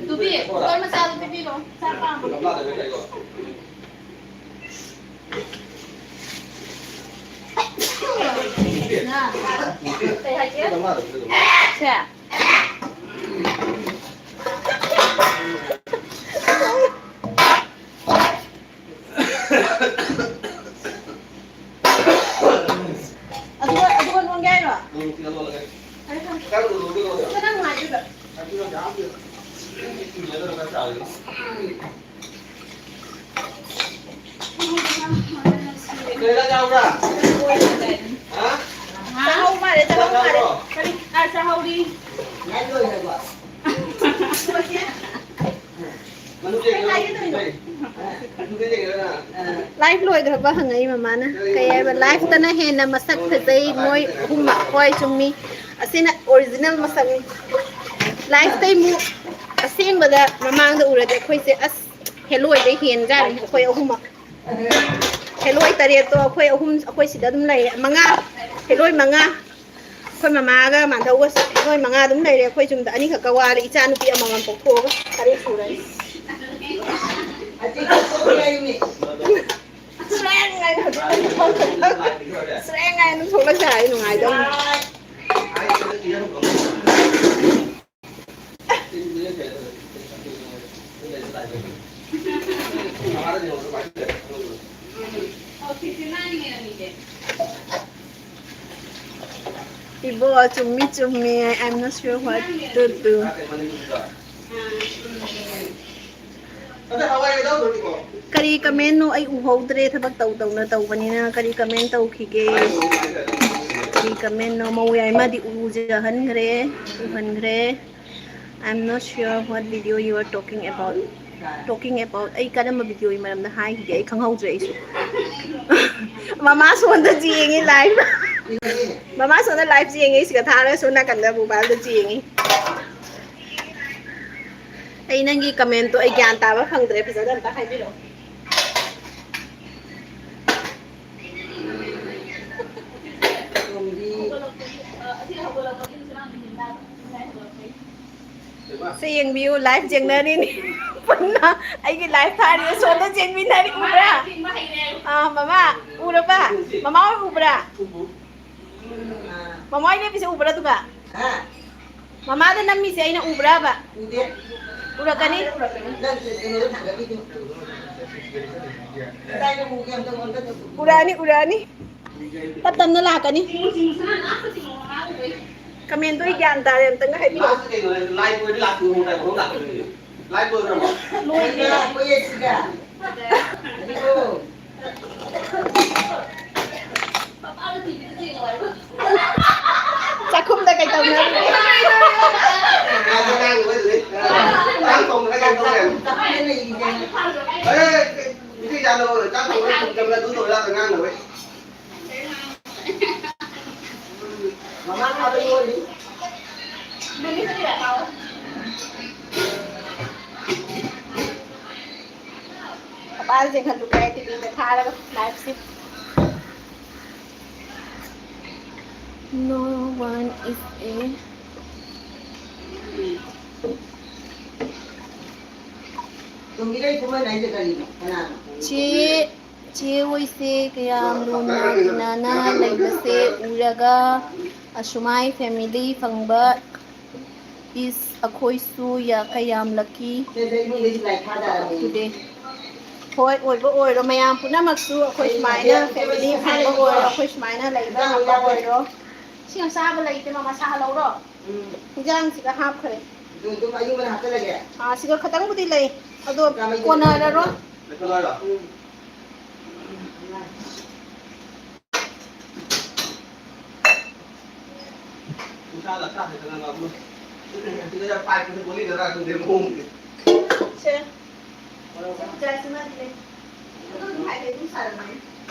ꯇꯨꯕꯤ, ꯀꯨꯀꯔ ꯃꯆꯥꯗꯨ ꯄꯤꯕꯤꯔꯣ꯫ ꯆꯥꯛ ꯀꯥꯝꯃꯣ꯫ ꯀꯩ ꯍꯥꯏꯒꯦ? ꯁꯦ꯫ ꯀꯅꯥ ꯅꯨꯡꯉꯥꯏꯗꯣꯏꯕ? ꯆꯥꯍꯧ ꯃꯥꯜꯂꯦ, ꯆꯥꯍꯧ ꯃꯥꯜꯂꯦ꯫ ꯀꯔꯤ? ꯑꯥ, ꯆꯥꯍꯧꯔꯤ꯫ ꯂꯥꯏꯐ ꯂꯣꯏꯈ꯭ꯔꯕ ꯍꯪꯉꯛꯏ ꯃꯃꯥꯅ꯫ ꯀꯩ ꯍꯥꯏꯕ? ꯂꯥꯏꯐꯇꯅ ꯍꯦꯟꯅ ꯃꯁꯛ ꯐꯖꯩ ꯃꯣꯏ ꯑꯍꯨꯝꯃꯛ꯫ ꯍꯣꯏ, ꯆꯨꯝꯃꯤ꯫ ꯑꯁꯤꯅ ꯑꯣꯔꯤꯖꯤꯅꯦꯜ ꯃꯁꯛꯅꯤ꯫ ꯂꯥꯏꯐꯇꯩ ꯑꯃꯨꯛ ꯑꯁꯦꯡꯕꯗ ꯃꯃꯥꯡꯗ ꯎꯔꯗꯤ ꯑꯩꯈꯣꯏꯁꯦ ꯑꯁ ꯍꯦꯂꯣꯏꯗꯩ ꯍꯦꯟꯖꯥꯠꯅꯤ ꯑꯩꯈꯣꯏ ꯑꯍꯨꯝꯃꯛ꯫ ꯍꯦꯂꯣꯏ ꯇꯔꯦꯠꯇꯣ ꯑꯩꯈꯣꯏ ꯑꯍꯨꯝ, ꯑꯩꯈꯣꯏ ꯁꯤꯗ ꯑꯗꯨꯝ ꯂꯩꯔꯦ꯫ ꯃꯉꯥ, ꯍꯦꯂꯣꯏ ꯃꯉꯥ꯫ ꯑꯩꯈꯣꯏ ꯃꯃꯥꯒ ꯃꯥꯙꯧꯒꯁꯨ ꯍꯦꯂꯣꯏ ꯃꯉꯥ ꯑꯗꯨꯝ ꯂꯩꯔꯦ꯫ ꯑꯩꯈꯣꯏ ꯌꯨꯝꯗ ꯑꯅꯤꯈꯛꯀ ꯋꯥꯔꯦ꯫ ꯏꯆꯥ ꯅꯨꯄꯤ ꯑꯃꯃꯝ ꯄꯣꯛꯊꯣꯛꯑꯒ ꯇꯔꯦꯠ ꯁꯨꯔꯅꯤ꯫ ꯁ꯭ꯔꯦꯡ ꯍꯥꯏꯅ ꯍꯧꯖꯤꯛ ꯁ꯭ꯔꯦꯡ ꯍꯥꯏꯅ ꯑꯗꯨꯝ ꯊꯣꯛꯂꯛꯁꯦ ꯍꯥꯏ ꯅꯨꯡꯉꯥꯏꯗꯧꯅꯤ꯫ ꯏꯕꯣ, ꯆꯨꯝꯃꯤ, ꯆꯨꯝꯃꯤ꯫ I am not sure what to do. ꯀꯔꯤ ꯀꯃꯦꯟꯅꯣ? ꯑꯩ ꯎꯍꯧꯗ꯭ꯔꯦ, ꯊꯕꯛ ꯇꯧ ꯇꯧꯅ ꯇꯧꯕꯅꯤꯅ꯫ ꯀꯔꯤ ꯀꯃꯦꯟ ꯇꯧꯈꯤꯒꯦ? ꯀꯔꯤ ꯀꯃꯦꯟꯅꯣ? ꯃꯧ ꯌꯥꯏꯃꯗꯤ ꯎꯖꯍꯟꯈ꯭ꯔꯦ, ꯎꯍꯟꯈ꯭ꯔꯦ꯫ I am not sure what video you are talking about. Talking about, ꯑꯩ ꯀꯔꯝꯕ ꯚꯤꯗꯤꯑꯣꯒꯤ ꯃꯔꯝꯗ ꯍꯥꯏꯈꯤꯒꯦ? ꯑꯩ ꯈꯪꯍꯧꯗ꯭ꯔꯦ ꯑꯩꯁꯨ꯫ ꯃꯃꯥ ꯁꯣꯟꯗ ꯌꯦꯡꯉꯤ ꯂꯥꯏꯚ꯫ ꯃꯃꯥ ꯁꯣꯟꯗ ꯂꯥꯏꯚ ꯌꯦꯡꯉꯤ, ꯁꯤꯒ ꯊꯥꯔꯒ ꯁꯣꯝ ꯅꯥꯀꯟꯗ ꯃꯣꯕꯥꯏꯜꯗ ꯌꯦꯡꯉꯤ꯫ ꯑꯩ ꯅꯪꯒꯤ ꯀꯃꯦꯟꯇꯣ ꯑꯩ ꯒ꯭ꯌꯥꯟ ꯇꯥꯕ ꯐꯪꯗ꯭ꯔꯦ, ꯐꯖꯅ ꯑꯝꯇ ꯍꯥꯏꯕꯤꯔꯛꯑꯣ꯫ ꯁꯤ ꯌꯦꯡꯕꯤꯌꯨ, ꯂꯥꯏꯚ ꯌꯦꯡꯅꯔꯤꯅꯤ ꯄꯨꯟꯅ꯫ ꯑꯩꯒꯤ ꯂꯥꯏꯚ ꯊꯥꯔꯤ, ꯁꯣꯝꯗ ꯌꯦꯡꯃꯤꯟꯅꯔꯤ, ꯎꯕ꯭ꯔꯥ? ꯑꯥ, ꯃꯃꯥ, ꯎꯔꯕ? ꯃꯃꯥ ꯍꯣꯏ ꯎꯕ꯭ꯔꯥ? ꯃꯃꯥ ꯍꯣꯏ ꯂꯦꯞꯄꯤꯁꯦ ꯎꯕ꯭ꯔꯥ ꯑꯗꯨꯒ? ꯃꯃꯥꯗ ꯅꯝꯃꯤꯁꯦ ꯑꯩꯅ ꯎꯕ꯭ꯔꯥꯕ? ꯎꯗꯦ꯫ ꯎꯔꯛꯀꯅꯤ? ꯅꯪ ꯀꯩꯅꯣꯗ ꯊꯥꯡꯒꯠꯂꯤꯗꯨ꯫ ꯀꯗꯥꯏꯗ ꯎꯒꯦ ꯑꯝꯇ ꯑꯣꯟꯕ ꯇꯧ꯫ ꯎꯔꯛꯑꯅꯤ, ꯎꯔꯛꯑꯅꯤ꯫ ꯇꯞ ꯇꯞꯅ ꯂꯥꯛꯀꯅꯤ꯫ ꯀꯃꯦꯟꯗꯣ ꯑꯩ ꯒ꯭ꯌꯥꯟ ꯇꯥꯔꯦ, ꯑꯝꯇꯪꯒ ꯍꯥꯏꯕꯤꯔꯛꯑꯣ꯫ ꯂꯥꯁꯇ ꯀꯩꯅꯣ ꯍꯥꯏꯁꯦ? ꯂꯥꯏꯠ ꯂꯣꯏꯔꯗꯤ ꯂꯥꯛꯇꯣꯏꯅꯣ, ꯂꯥꯏꯠ ꯂꯣꯏꯔꯝꯃꯣ? ꯂꯣꯏꯔꯦ꯫ ꯂꯥꯏꯠ ꯂꯣꯏꯔꯦ ꯁꯤꯗ꯫ ꯑꯗꯨꯕꯨ꯫ ꯆꯥꯛꯈꯨꯝꯗ ꯀꯩ ꯇꯧꯅꯔꯤꯒꯦ? ꯆꯥꯛ ꯊꯣꯡꯕꯗ ꯀꯩꯅꯣ ꯇꯧꯔꯦ꯫ ꯑꯦ, ꯏꯆꯦ ꯆꯥ ꯂꯧꯔꯣ, ꯆꯥꯛ ꯊꯣꯡꯕꯗ ꯊꯨꯝ ꯆꯪꯉꯦ, ꯑꯗꯨ ꯇꯧꯔꯦ, ꯂꯥꯛꯑꯒ ꯉꯥꯡꯅꯕ꯫ ꯃꯃꯥ ꯊꯥꯕ ꯌꯣꯜꯂꯤ꯫ ꯃꯄꯥꯁꯦ ꯈꯜꯂꯨ ꯀꯥꯏ ꯇꯤꯚꯤꯗ ꯊꯥꯔꯒ ꯂꯥꯏꯐꯁꯦ꯫ No one is a ꯇꯣꯝꯕꯤꯔꯩ ꯈꯨꯃꯟ ꯍꯥꯏꯁꯦ ꯀꯔꯤꯅꯣ? ꯀꯅꯥꯅꯣ? ꯆꯦ, ꯆꯦ ꯍꯣꯏꯁꯦ ꯀꯌꯥꯝ ꯂꯨꯅ ꯇꯤꯟꯅꯅ ꯂꯩꯕꯁꯦ ꯎꯔꯒ ꯑꯁꯨꯃꯥꯏ family ꯐꯪꯕ ꯏꯁ ꯑꯩꯈꯣꯏꯁꯨ ꯌꯥ ꯀꯌꯥꯝ lucky ꯁꯦ, ꯁꯦ, ꯏꯃꯨꯡꯗꯩꯁꯨ ꯂꯥꯏ ꯊꯥꯗꯔꯕꯅꯤ꯫ Today꯫ ꯍꯣꯏ, ꯑꯣꯏꯕ ꯑꯣꯏꯔꯣ꯫ ꯃꯌꯥꯝ ꯄꯨꯝꯅꯃꯛꯁꯨ ꯑꯩꯈꯣꯏ ꯁꯨꯃꯥꯏꯅ family ꯐꯪꯕ ꯑꯣꯏꯔꯣ, ꯑꯩꯈꯣꯏ ꯁꯨꯃꯥꯏꯅ ꯂꯩꯕ ꯉꯝꯕ ꯑꯣꯏꯔꯣ꯫ ꯁꯤ ꯌꯥꯝ ꯆꯥꯕ ꯂꯩꯇꯦ, ꯃꯃꯥ, ꯁꯥꯍꯜꯍꯧꯔꯣ? ꯎꯝ꯫ ꯍꯤꯟꯖꯥꯡꯁꯤꯗ ꯍꯥꯞꯈ꯭ꯔꯦ꯫ ꯑꯗꯨ ꯑꯗꯨꯝ ꯑꯌꯨꯛ ꯉꯟꯅ ꯍꯥꯞꯆꯜꯂꯒꯦ? ꯑꯥ, ꯁꯤꯗ ꯈꯇꯪꯕꯨꯗꯤ ꯂꯩ, ꯑꯗꯣ ꯀꯥꯃꯩꯗꯤ ꯀꯣꯟꯅꯔꯔꯣꯏ꯫ ꯂꯩꯈꯠꯂꯣ ꯍꯥꯏꯔꯣ? ꯎꯝ꯫ ꯅꯨꯡꯁꯥꯗ ꯈꯔ ꯍꯥꯏꯒꯠꯂꯒ ꯑꯃꯨꯛ ꯁꯤꯗ ꯄꯥꯏꯞꯇꯨꯗ ꯒꯣꯂꯤꯒꯗ꯭ꯔꯥ ꯈꯪꯗꯦ ꯃꯑꯣꯡꯗꯤ꯫ ꯁꯦ꯫ ꯁꯦ, ꯄꯨꯖꯥꯁꯤꯃꯗꯤ ꯂꯩ꯫ ꯑꯗꯨꯝ ꯍꯥꯏꯗꯤ ꯑꯗꯨꯝ ꯁꯥꯔꯝꯃꯅꯤ꯫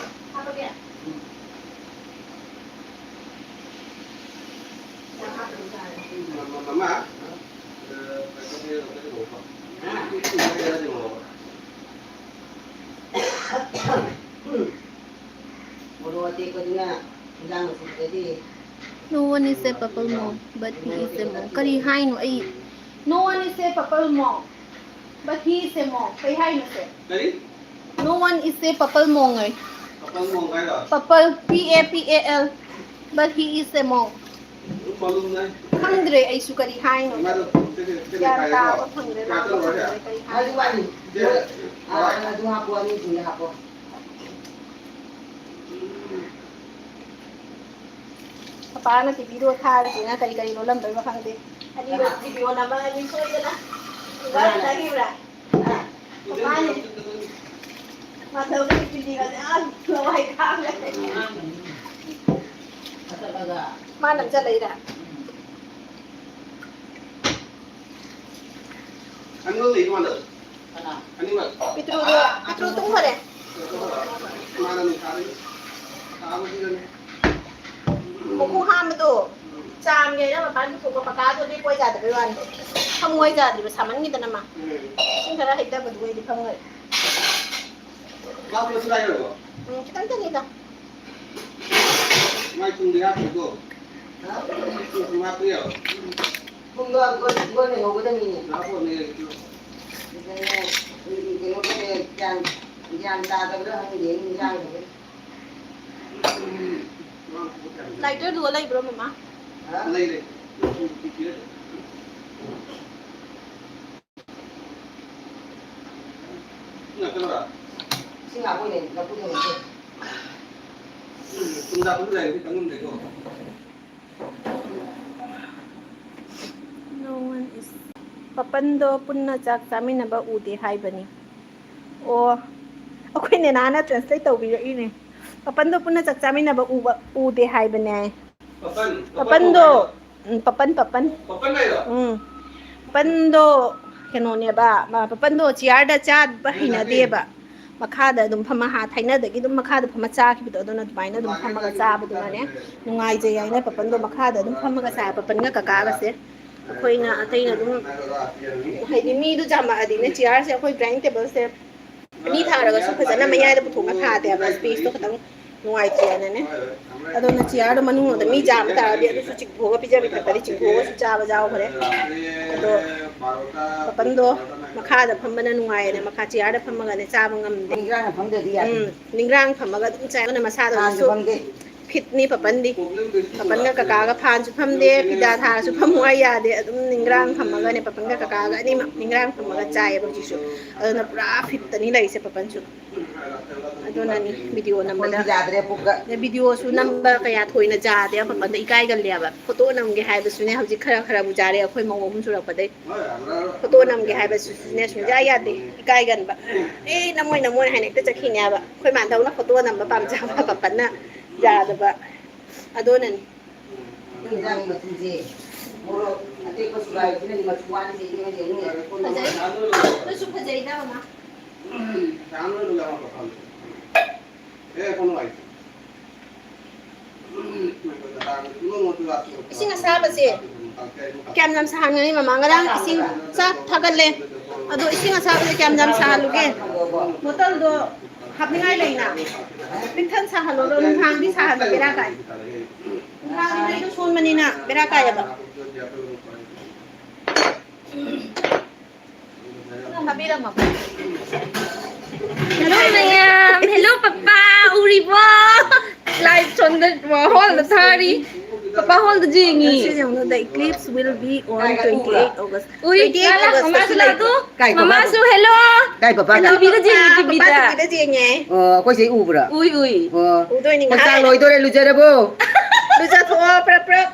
ꯍꯥꯞꯄꯒꯦ? ꯎꯝ꯫ ꯌꯥꯝ ꯍꯥꯞꯄꯗꯤ ꯁꯥꯔꯦ꯫ ꯃꯃꯥ, ꯃꯃꯥ, ꯑ, ꯀꯩꯅꯣ, ꯀꯩꯅꯣ, ꯀꯩꯅꯣ, ꯀꯩꯅꯣ, ꯀꯩꯅꯣ, ꯀꯩꯅꯣ, ꯃꯣꯔꯣꯛ ꯑꯇꯦꯛꯄꯗꯨꯅ ꯏꯟꯖꯥꯡ ꯃꯆꯨꯗꯗꯤ꯫ No one is a purple monk, but he is a monk. ꯀꯔꯤ ꯍꯥꯏꯅꯣ ꯑꯩ? No one is a purple monk, but he is a monk. ꯀꯩ ꯍꯥꯏꯅꯣ ꯁꯦ? ꯀꯔꯤ? No one is a purple monk high. Purple monk ꯍꯥꯏꯔꯣ? Purple, P A P A L, but he is a monk. ꯈꯪꯗ꯭ꯔꯦ ꯑꯩꯁꯨ ꯀꯔꯤ ꯍꯥꯏꯅꯣ꯫ ꯒ꯭ꯌꯥꯟ ꯇꯥꯕ ꯐꯪꯗ꯭ꯔꯦ, ꯂꯥꯝꯕ ꯐꯪꯗ꯭ꯔꯦ ꯀꯔꯤ ꯍꯥꯏꯅꯣ꯫ ꯑꯗꯨ ꯍꯥꯞꯄꯣ, ꯑꯅꯤꯁꯤꯡꯗ ꯍꯥꯞꯄꯣ꯫ ꯄꯥꯅ ꯇꯤꯚꯤꯗꯣ ꯊꯥꯔꯤꯁꯤꯅ ꯀꯔꯤ ꯀꯔꯤ ꯂꯣꯜꯂꯝꯗꯣꯏꯅꯣ ꯈꯪꯗꯦ꯫ ꯑꯅꯤꯔꯣ ꯚꯤꯗꯤꯑꯣ ꯅꯝꯃꯛꯑꯅꯤ ꯁꯣꯏꯗꯅ꯫ ꯋꯥ ꯇꯥꯈꯤꯕ꯭ꯔꯥ? ꯃꯥꯅꯦ꯫ ꯃꯥ ꯊꯕꯛꯀꯤ ꯇꯤꯚꯤꯒꯁꯦ ꯑꯥ ꯂꯋꯥꯏ ꯊꯥꯡꯒ꯭ꯔꯦ꯫ ꯃꯥ ꯅꯝꯁꯤꯜꯂꯛꯏꯔꯥ? ꯑꯅꯤꯃꯛ ꯂꯩ ꯃꯥꯟꯅꯕ꯫ ꯀꯅꯥ? ꯑꯅꯤꯃꯛ꯫ ꯄꯤꯇ꯭ꯔꯨꯗꯣ, ꯄꯤꯇ꯭ꯔꯨ ꯇꯨꯝꯈꯔꯦ꯫ ꯃꯥꯅ ꯅꯨꯡꯁꯥꯗꯒꯤ ꯁꯥꯕꯁꯤꯗꯅꯦ꯫ ꯃꯈꯣꯡ ꯍꯥꯝꯕꯗꯣ ꯆꯥꯝꯒꯦꯅ ꯃꯄꯥꯟ ꯄꯨꯊꯣꯛꯄ ꯄꯀꯥꯗꯣ ꯂꯦꯞꯄꯣꯏ ꯌꯥꯗꯕꯩ ꯋꯥꯅꯤ꯫ ꯐꯝꯃꯣꯏ ꯌꯥꯗ꯭ꯔꯤꯕ ꯁꯥꯃꯟꯈꯤꯗꯅ ꯃꯥ꯫ ꯎꯝ꯫ ꯏꯁꯤꯡ ꯈꯔ ꯍꯩꯊꯕꯗꯨꯒ ꯑꯩꯗꯤ ꯐꯝꯈ꯭ꯔꯦ꯫ ꯃꯥ ꯄꯨꯂꯞ ꯊꯨꯒꯥꯏꯈ꯭ꯔꯕꯣ? ꯎꯝ, ꯈꯤꯇꯪꯇꯅꯤꯗ꯫ ꯃꯥꯏ ꯊꯨꯝꯗꯤ ꯍꯥꯞꯇ꯭ꯔꯤꯀꯣ? ꯍꯥ? ꯊꯨꯝ ꯍꯥꯞꯄ ꯌꯥꯕ? ꯊꯨꯝꯗꯣ ꯑꯃꯨꯛꯀ ꯂꯣꯟꯅ ꯉꯧꯒꯗꯕꯅꯤꯅꯦ꯫ ꯍꯥꯞꯄꯣꯅꯦ꯫ ꯀꯩꯅꯣ, ꯀꯩꯅꯣ ꯇꯧꯔꯦ, ꯒ꯭ꯌꯥꯟ, ꯒ꯭ꯌꯥꯟ ꯇꯥꯗꯕ꯭ꯔꯥ ꯈꯪꯗꯦ, ꯏꯟꯖꯥꯡꯗꯨꯕꯨ꯫ ꯂꯥꯏꯇꯔꯗꯨꯒ ꯂꯩꯕ꯭ꯔꯣ, ꯃꯃꯥ? ꯍꯥ? ꯂꯩ, ꯂꯩ꯫ ꯏꯁꯤꯡ ꯍꯥꯞꯄꯣꯅꯦ, ꯂꯐꯨ ꯊꯣꯡꯕꯁꯦ꯫ ꯊꯨꯝ ꯍꯥꯞꯄꯁꯨ ꯂꯩꯔꯗꯤ ꯈꯪꯉꯝꯗꯦꯀꯣ꯫ No one is. ꯄꯄꯟꯗꯣ ꯄꯨꯟꯅ ꯆꯥꯛ ꯆꯥꯃꯤꯟꯅꯕ ꯎꯗꯦ ꯍꯥꯏꯕꯅꯤ꯫ ꯑꯣ, ꯑꯩꯈꯣꯏ ꯅꯦꯅꯥꯅ translate ꯇꯧꯕꯤꯔꯛꯏꯅꯦ꯫ ꯄꯄꯟꯗꯣ ꯄꯨꯟꯅ ꯆꯥꯛ ꯆꯥꯃꯤꯟꯅꯕ ꯎꯕ, ꯎꯗꯦ ꯍꯥꯏꯕꯅꯦ꯫ ꯄꯄꯟ, ꯄꯄꯟ ꯄꯄꯟꯗꯣ, ꯀꯧꯕ꯭ꯔꯣ? ꯎꯝ, ꯄꯄꯟ, ꯄꯄꯟ꯫ ꯄꯄꯟ ꯍꯥꯏꯔꯣ? ꯎꯝ꯫ ꯄꯄꯟꯗꯣ ꯀꯩꯅꯣꯅꯦꯕ, ꯃꯥ, ꯄꯄꯟꯗꯣ chairꯗ ꯆꯥꯕ ꯎꯝ, ꯍꯩꯅꯗꯦꯕ꯫ ꯃꯈꯥꯗ ꯑꯗꯨꯝ ꯐꯝꯃ, ꯍꯥ, ꯊꯥꯏꯅꯗꯒꯤ ꯑꯗꯨꯝ ꯃꯈꯥꯗ ꯐꯝꯃ ꯆꯥꯈꯤꯕꯗꯣ, ꯑꯗꯨꯅ ꯑꯗꯨꯃꯥꯏꯅ ꯑꯗꯨꯝ ꯐꯝꯃꯒ ꯆꯥꯕꯗꯨꯅꯅꯦ ꯅꯨꯡꯉꯥꯏꯖꯩ ꯍꯥꯏꯅ ꯄꯄꯟꯗꯣ ꯃꯈꯥꯗ ꯑꯗꯨꯝ ꯐꯝꯃꯒ ꯆꯥꯏ꯫ ꯄꯄꯟꯒ ꯀꯀꯥꯒꯁꯦ ꯑꯩꯈꯣꯏꯅ ꯑꯇꯩꯅ ꯑꯗꯨꯝ, ꯍꯥꯏꯗꯤ ꯃꯤꯗꯣ ꯌꯥꯝꯃꯛꯑꯗꯤꯅꯦ, chairꯁꯦ ꯑꯩꯈꯣꯏ dining tableꯁꯦ ꯑꯅꯤ ꯊꯥꯔꯒꯁꯨ ꯐꯖꯅ ꯃꯌꯥꯏꯗ ꯄꯨꯊꯣꯛꯅ ꯊꯥꯗꯦꯕ, spaceꯇꯣ ꯈꯤꯇꯪ ꯅꯨꯡꯉꯥꯏꯇꯦꯅꯅꯦ꯫ ꯑꯗꯨꯅ chairꯗꯣ ꯃꯅꯨꯡꯂꯣꯝꯗ ꯃꯤ ꯌꯥꯝꯕ ꯇꯥꯔꯗꯤ ꯑꯗꯨꯁꯨ ꯆꯤꯡꯊꯣꯛꯑꯒ ꯄꯤꯖꯕꯤ ꯈꯛꯇꯗꯤ ꯆꯤꯡꯊꯣꯛꯑꯒꯁꯨ ꯆꯥꯕ ꯌꯥꯎꯈ꯭ꯔꯦ꯫ ꯑꯗꯣ ꯄꯄꯟꯗꯣ ꯃꯈꯥꯗ ꯐꯝꯕꯅ ꯅꯨꯡꯉꯥꯏꯌꯦꯅ ꯃꯈꯥ chairꯗ ꯐꯝꯃꯒꯅꯦ ꯆꯥꯕ ꯉꯝꯗꯦ꯫ ꯅꯤꯡꯒ꯭ꯔꯥꯡꯅ ꯐꯝꯗ꯭ꯔꯗꯤ ꯌꯥꯗꯦ꯫ ꯎꯝ, ꯅꯤꯡꯒ꯭ꯔꯥꯡ ꯐꯝꯃꯒ ꯑꯗꯨꯝ ꯆꯥꯏ꯫ ꯑꯗꯨꯅ ꯃꯁꯥꯗꯣ ꯍꯥꯟꯁꯨ ꯍꯧꯖꯤꯛꯁꯨ ꯐꯝꯗꯦ꯫ ꯐꯤꯠꯅꯤ ꯄꯄꯟꯗꯤ꯫ ꯄꯄꯟꯒ ꯀꯀꯥꯒ ꯐꯥꯟꯁꯨ ꯐꯝꯗꯦ, ꯐꯤꯗꯥ ꯊꯥꯔꯁꯨ ꯐꯝꯃꯨ ꯍꯥꯏ ꯌꯥꯗꯦ꯫ ꯑꯗꯨꯝ ꯅꯤꯡꯒ꯭ꯔꯥꯡ ꯐꯝꯃꯒꯅꯦ, ꯄꯄꯟꯒ ꯀꯀꯥꯒ ꯑꯅꯤꯃꯛ ꯅꯤꯡꯒ꯭ꯔꯥꯡ ꯐꯝꯃꯒ ꯆꯥꯏꯌꯦꯕ ꯍꯧꯖꯤꯛꯁꯨ꯫ ꯑꯗꯨꯅ ꯄꯨꯔꯥ ꯐꯤꯠꯇꯅꯤ ꯂꯩꯔꯤꯁꯦ ꯄꯄꯟꯁꯨ꯫ ꯑꯗꯨꯅꯅꯤ ꯚꯤꯗꯤꯑꯣ ꯅꯝꯕꯗ꯫ ꯌꯥꯗ꯭ꯔꯦ ꯄꯨꯛꯀ꯫ ꯑꯗꯩ ꯚꯤꯗꯤꯑꯣꯁꯨ ꯅꯝꯕ ꯀꯌꯥ ꯊꯣꯏꯅ ꯌꯥꯗꯦ ꯄꯄꯟꯗ, ꯏꯀꯥꯏꯒꯜꯂꯦꯕ꯫ ꯐꯣꯇꯣ ꯅꯝꯒꯦ ꯍꯥꯏꯕꯁꯨꯅꯦ ꯍꯧꯖꯤꯛ ꯈꯔ ꯈꯔꯕꯨ ꯌꯥꯔꯦ, ꯑꯩꯈꯣꯏ ꯃꯧ ꯑꯍꯨꯝ ꯁꯨꯔꯛꯄꯗꯩ꯫ ꯐꯣꯇꯣ ꯅꯝꯒꯦ ꯍꯥꯏꯕꯁꯨꯅꯦ ꯁꯨꯡꯌꯥ ꯌꯥꯗꯦ, ꯏꯀꯥꯏꯒꯟꯕ꯫ ꯑꯦ, ꯅꯝꯃꯣꯏ ꯅꯝꯃꯣꯏ ꯍꯥꯏꯅ ꯍꯦꯛꯇ ꯆꯠꯈꯤꯅꯦꯕ꯫ ꯑꯩꯈꯣꯏ ꯃꯥꯟꯗꯧꯅ ꯐꯣꯇꯣ ꯅꯝꯕ ꯄꯥꯝꯖꯕ ꯄꯄꯟꯅ ꯌꯥꯗꯕ꯫ ꯑꯗꯨꯅꯅꯤ꯫ ꯏꯟꯖꯥꯡ ꯃꯆꯨꯁꯦ ꯃꯣꯔꯣꯛ ꯑꯇꯦꯛꯄ ꯁꯨꯒꯥꯏꯕꯁꯤꯅꯗꯤ ꯃꯆꯨ ꯋꯥꯠꯂꯤꯁꯦ ꯏꯕꯦꯝꯃ ꯌꯦꯡꯉꯨꯅꯦ꯫ ꯐꯖꯩ꯫ ꯑꯗꯨꯁꯨ ꯐꯖꯩꯗ ꯃꯃꯥ꯫ ꯏꯁꯤꯡ ꯑꯁꯥꯕꯁꯦ ꯀꯌꯥꯝ ꯌꯥꯝ ꯁꯥꯍꯟꯒꯅꯤ ꯃꯃꯥ? ꯉꯔꯥꯡ ꯏꯁꯤꯡ ꯆꯥꯛ ꯊꯥꯒꯠꯂꯦ, ꯑꯗꯣ ꯏꯁꯤꯡ ꯑꯁꯥꯕꯁꯦ ꯀꯌꯥꯝ ꯌꯥꯝ ꯁꯥꯍꯜꯂꯨꯒꯦ? ꯕꯣꯇꯜꯗꯣ ꯍꯥꯞꯅꯤꯡꯉꯥꯏ ꯂꯩꯅ? ꯄꯤꯛꯊꯟ ꯁꯥꯍꯜꯂꯣ, ꯑꯗꯣ ꯅꯨꯡꯗꯥꯡꯗꯤ ꯁꯥꯍꯟꯕ ꯕꯦꯔꯥ ꯀꯥꯏ꯫ ꯅꯨꯡꯗꯥꯡꯗꯤ ꯃꯩꯗꯣ ꯁꯣꯟꯕꯅꯤꯅ ꯕꯦꯔꯥ ꯀꯥꯏꯌꯦꯕ꯫ ꯊꯥꯕꯤꯔꯝꯃꯕ? Hello ꯃꯌꯥꯝ, hello ꯄꯄꯥ, ꯎꯔꯤꯕꯣ? Live ꯁꯣꯝꯗ ꯍꯣꯜꯗ ꯊꯥꯔꯤ꯫ ꯄꯄꯥ ꯍꯣꯜꯗ ꯌꯦꯡꯉꯤ꯫ ꯉꯁꯤꯁꯦ ꯌꯦꯡꯉꯨ, the eclipse will be on twenty-eight August꯫ ꯎꯏ, twenty-eight ꯂꯥꯛ, August ꯃꯃꯥꯁꯨ ꯇꯁꯨ ꯂꯩꯀꯣ꯫ ꯂꯥꯛꯑꯣ꯫ ꯀꯥꯏ ꯄꯄꯥ? ꯃꯃꯥꯁꯨ hello꯫ ꯀꯥꯏ ꯄꯄꯥ? ꯇꯤꯚꯤꯗ ꯌꯦꯡꯉꯤ, ꯄꯄꯥ ꯇꯤꯚꯤꯗ꯫ ꯇꯤꯚꯤꯗ ꯌꯦꯡꯉꯦ꯫ ꯑꯣ, ꯑꯩꯈꯣꯏ ꯁꯤ ꯎꯕ꯭ꯔꯥ? ꯎꯏ, ꯎꯏ꯫ ꯑꯣ꯫ ꯎꯗꯣꯏꯅꯤ ꯃꯣꯏ ꯆꯥꯛ ꯉꯥꯏꯍꯥꯛ ꯂꯩꯔꯒ꯫ ꯂꯣꯏꯗꯣꯔꯦ, ꯂꯨꯖꯔꯕꯣ? ꯂꯨꯖꯊꯣꯛꯑꯣ, ꯄ꯭ꯔꯞ ꯄ꯭ꯔꯞ꯫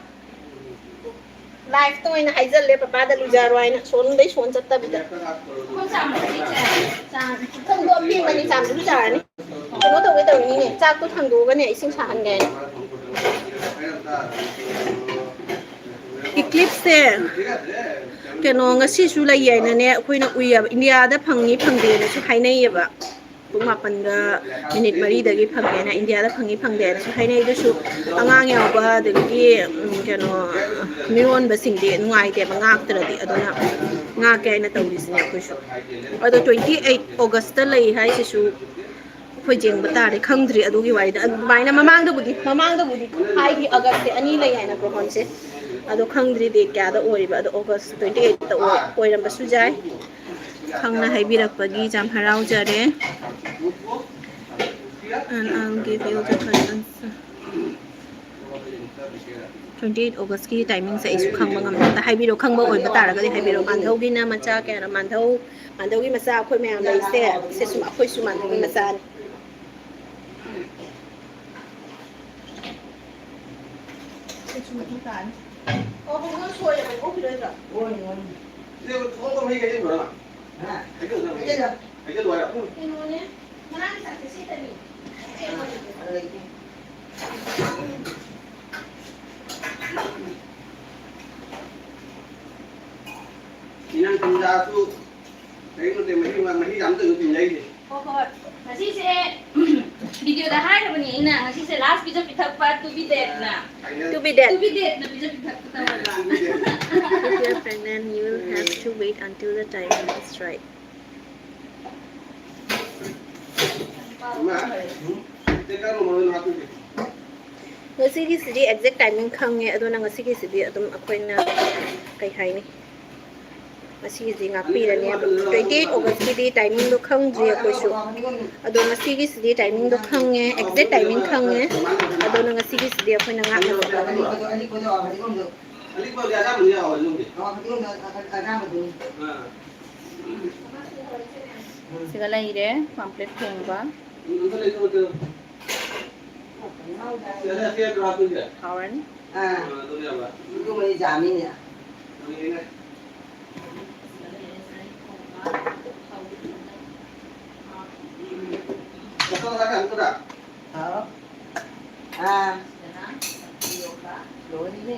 Live ꯇ ꯑꯣꯏꯅ ꯍꯥꯏꯖꯜꯂꯦ ꯄꯄꯥꯗ ꯂꯨꯖꯔꯣ ꯍꯥꯏꯅ, ꯁꯣꯟꯗꯩ ꯁꯣꯟ ꯆꯠꯇꯕꯤꯗ꯫ ꯆꯥꯝ-, ꯄꯨꯈꯝꯗꯣ ꯑꯐꯦꯡꯕꯅꯤ, ꯆꯥꯝꯗꯁꯨ ꯆꯥꯔꯅꯤ꯫ ꯀꯩꯅꯣ ꯇꯧꯒꯦ ꯇꯧꯔꯤꯅꯤꯅꯦ, ꯆꯥꯛꯇꯣ ꯊꯥꯡꯗꯣꯛꯑꯒꯅꯦ ꯏꯁꯤꯡ ꯁꯥꯍꯟꯒꯦ ꯍꯥꯏꯅ꯫ Eclipse ꯁꯦ ꯀꯩꯅꯣ ꯉꯁꯤꯁꯨ ꯂꯩ ꯍꯥꯏꯅꯅꯦ ꯑꯩꯈꯣꯏꯅ ꯎꯏꯌꯦꯕ, ꯏꯟꯗꯤꯌꯥꯗ ꯐꯪꯉꯤ ꯐꯪꯗꯦꯅꯁꯨ ꯍꯥꯏꯅꯩꯌꯦꯕ꯫ ꯄꯨꯡ ꯃꯥꯄꯟꯒ ꯃꯤꯅꯤꯠ ꯃꯔꯤꯗꯒꯤ ꯐꯪꯉꯦꯅ, ꯏꯟꯗꯤꯌꯥꯗ ꯐꯪꯉꯤ ꯐꯪꯗꯦꯅꯁꯨ ꯍꯥꯏꯅꯩ꯫ ꯑꯗꯨꯁꯨ ꯑꯉꯥꯡ ꯌꯥꯎꯕ, ꯑꯗꯒꯤ, ꯎꯝ, ꯀꯩꯅꯣ, ꯃꯤꯔꯣꯟꯕꯁꯤꯡꯗꯤ ꯅꯨꯡꯉꯥꯏꯇꯦꯕ ꯉꯥꯛꯇ꯭ꯔꯗꯤ, ꯑꯗꯨꯅ ꯉꯥꯛꯀꯦ ꯍꯥꯏꯅ ꯇꯧꯔꯤꯁꯤꯅꯦ ꯑꯩꯈꯣꯏꯁꯨ꯫ ꯑꯗꯣ twenty eight August ꯇ ꯂꯩ ꯍꯥꯏꯁꯤꯁꯨ ꯑꯩꯈꯣꯏ ꯌꯦꯡꯕ ꯇꯥꯔꯦ, ꯈꯪꯗ꯭ꯔꯤ ꯑꯗꯨꯒꯤ ꯋꯥꯔꯤꯗ꯫ ꯑꯗꯨꯃꯥꯏꯅ ꯃꯃꯥꯡꯗꯕꯨꯗꯤ, ꯃꯃꯥꯡꯗꯕꯨꯗꯤ ꯍꯥꯏꯈꯤ August ꯁꯦ ꯑꯅꯤ ꯂꯩ ꯍꯥꯏꯅ ꯒ꯭ꯔꯣꯍꯣꯟꯁꯦ, ꯑꯗꯣ ꯈꯪꯗ꯭ꯔꯤ date ꯀꯌꯥꯗ ꯑꯣꯏꯔꯤꯕ꯫ ꯑꯗꯣ August twenty eight ꯇ ꯑꯣꯏ-, ꯑꯣꯏꯔꯝꯕꯁꯨ ꯌꯥꯏ꯫ ꯈꯪꯅ ꯍꯥꯏꯕꯤꯔꯛꯄꯒꯤ ꯌꯥꯝ ꯍꯔꯥꯎꯖꯔꯦ꯫ And I'll give you the curtains. Twenty eight Augustꯀꯤ timingꯁꯦ ꯑꯩꯁꯨ ꯈꯪꯕ ꯉꯝꯗꯦ꯫ ꯑꯝꯇ ꯍꯥꯏꯕꯤꯔꯣ, ꯈꯪꯕ ꯑꯣꯏꯕ ꯇꯥꯔꯒꯗꯤ ꯍꯥꯏꯕꯤꯔꯣ꯫ ꯃꯥꯟꯙꯧꯒꯤꯅ ꯃꯆꯥ ꯀꯌꯥꯅꯣ? ꯃꯥꯟꯙꯧ, ꯃꯥꯟꯙꯧꯒꯤ ꯃꯆꯥ ꯑꯩꯈꯣꯏ ꯃꯌꯥꯝ ꯂꯩꯔꯤꯁꯦ, ꯁꯤꯁꯨ ꯑꯩꯈꯣꯏꯁꯨ ꯃꯥꯟꯙꯧꯒꯤ ꯃꯆꯥꯅꯤ꯫ ꯁꯤꯁꯨ ꯃꯊꯧ ꯇꯥꯅꯤ꯫ ꯑꯣ, ꯍꯧꯖꯤꯛ ꯁꯣꯏꯔꯕꯅꯤ, ꯑꯣꯛꯈꯤꯔꯣꯏꯗ꯭ꯔꯣ? ꯏꯆꯦ, ꯊꯣꯡ ꯊꯣꯡ ꯍꯩ ꯍꯩꯖꯤꯟꯈ꯭ꯔꯣ꯫ ꯍꯥ? ꯍꯩꯖꯤꯜꯂꯣ, ꯍꯩꯖꯤꯜꯂꯣ꯫ ꯍꯩꯖꯤꯜꯂꯣ ꯍꯥꯏꯔꯣ꯫ ꯀꯩꯅꯣꯅꯦ, ꯉꯔꯥꯡꯒꯤ ꯆꯥꯛꯁꯦ ꯁꯤꯠꯇꯅꯤ꯫ ꯏꯟꯖꯥꯡ ꯊꯨꯝ ꯆꯥꯔꯁꯨ ꯀꯔꯤꯝ ꯅꯠꯇꯦ, ꯃꯍꯤ, ꯃꯍꯤ ꯌꯥꯝ ꯇꯧꯏ ꯊꯨꯝ ꯌꯥꯛꯏꯁꯦ꯫ ꯍꯣꯏ, ꯍꯣꯏ꯫ ꯉꯁꯤꯁꯦ videoꯗ ꯍꯥꯏꯈ꯭ꯔꯕꯅꯤ ꯑꯩꯅ, ꯉꯁꯤꯁꯦ last ꯄꯤꯖ ꯄꯤꯊꯛꯄ to be deadꯅ꯫ To be dead. To be deadꯅ ꯄꯤꯖ ꯄꯤꯊꯛꯄ ꯇꯧꯔꯕ꯫ If you are pregnant, you will have to wait until the timing is right. ꯉꯁꯤꯒꯤꯁꯤꯗꯤ exact timing ꯈꯪꯉꯦ, ꯑꯗꯨꯅ ꯉꯁꯤꯒꯤꯁꯤꯗꯤ ꯑꯗꯨꯝ ꯑꯩꯈꯣꯏꯅ ꯀꯩ ꯍꯥꯏꯅꯤ, ꯉꯁꯤꯒꯤꯁꯤ ꯉꯥꯛꯄꯤꯔꯅꯤ꯫ ꯑꯗꯣ twenty eight Augustꯀꯤꯗꯤ timingꯗꯣ ꯈꯪꯗ꯭ꯔꯤ ꯑꯩꯈꯣꯏꯁꯨ, ꯑꯗꯣ ꯉꯁꯤꯒꯤꯁꯤꯗꯤ timingꯗꯣ ꯈꯪꯉꯦ, exact timing ꯈꯪꯉꯦ, ꯑꯗꯨꯅ ꯉꯁꯤꯒꯤꯁꯤꯗꯤ ꯑꯩꯈꯣꯏꯅ ꯉꯥꯛꯅ ꯆꯠꯂꯅꯤ꯫ ꯁꯤꯒ ꯂꯩꯔꯦ ꯄꯥꯝꯄ꯭ꯂꯦꯠ ꯊꯣꯡꯕ꯫ ꯍꯥꯎꯔꯅꯤ꯫ ꯑꯥ, ꯑꯗꯨꯃꯗꯤ ꯌꯥꯝꯃꯤꯅꯦ꯫ ꯍꯥꯎ꯫ ꯑꯥ꯫ ꯂꯣꯏꯔꯦꯍꯦ꯫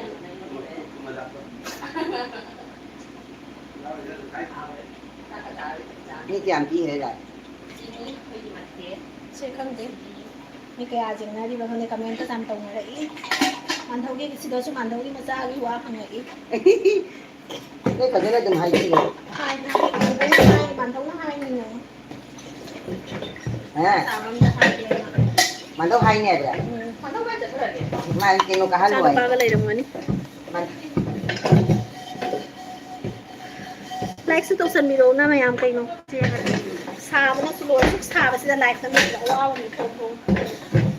ꯃꯤ ꯀꯌꯥꯝ ꯄꯤꯈ꯭ꯔꯦ ꯂꯥꯏ? ꯁꯦ ꯈꯪꯗꯦ꯫ ꯃꯤ ꯀꯌꯥ ꯌꯦꯡꯅꯔꯤꯕ ꯈꯪꯗꯦ, comment ꯀ ꯌꯥꯝ ꯇꯧꯅꯔꯛꯏ꯫ ꯃꯥꯟꯙꯧꯒꯤ, ꯁꯤꯗꯁꯨ ꯃꯥꯟꯙꯧꯒꯤ ꯃꯆꯥꯒꯤ ꯋꯥ ꯍꯪꯉꯛꯏ꯫ ꯅꯣꯏ ꯐꯖꯅ ꯑꯗꯨꯝ ꯍꯥꯏꯕꯤꯔꯣ꯫ ꯍꯥꯏ, ꯍꯥꯏ, ꯃꯥꯟꯙꯧꯅ ꯍꯥꯏ, ꯃꯥꯟꯙꯧꯅ ꯍꯥꯏꯅꯤꯅꯦ꯫ ꯍꯥ? ꯃꯥꯟꯙꯧ ꯍꯥꯏꯅꯦ ꯍꯥꯏꯕ꯭ꯔꯥ? ꯎꯝ, ꯃꯥꯟꯙꯧ ꯀꯥꯏ ꯆꯠꯈ꯭ꯔꯒꯦ? ꯃꯥ ꯀꯩꯅꯣ ꯀꯥꯍꯜꯂꯣ ꯍꯥꯏ꯫ ꯃꯆꯥꯅꯨꯄꯥꯒ ꯂꯩꯔꯝꯒꯅꯤ꯫ ꯃꯥ- Like ꯁꯨ ꯇꯧꯁꯟꯕꯤꯔꯛꯎꯅ ꯃꯌꯥꯝ ꯀꯩꯅꯣ꯫ ꯁꯥꯕꯅꯁꯨ ꯂꯣꯏꯔꯦ꯫ ꯁꯨꯛ ꯁꯥꯕꯁꯤꯗ like ꯅꯝꯕꯁꯤꯗ ꯑꯋꯥꯕ ꯑꯃ ꯊꯣꯛꯄ꯫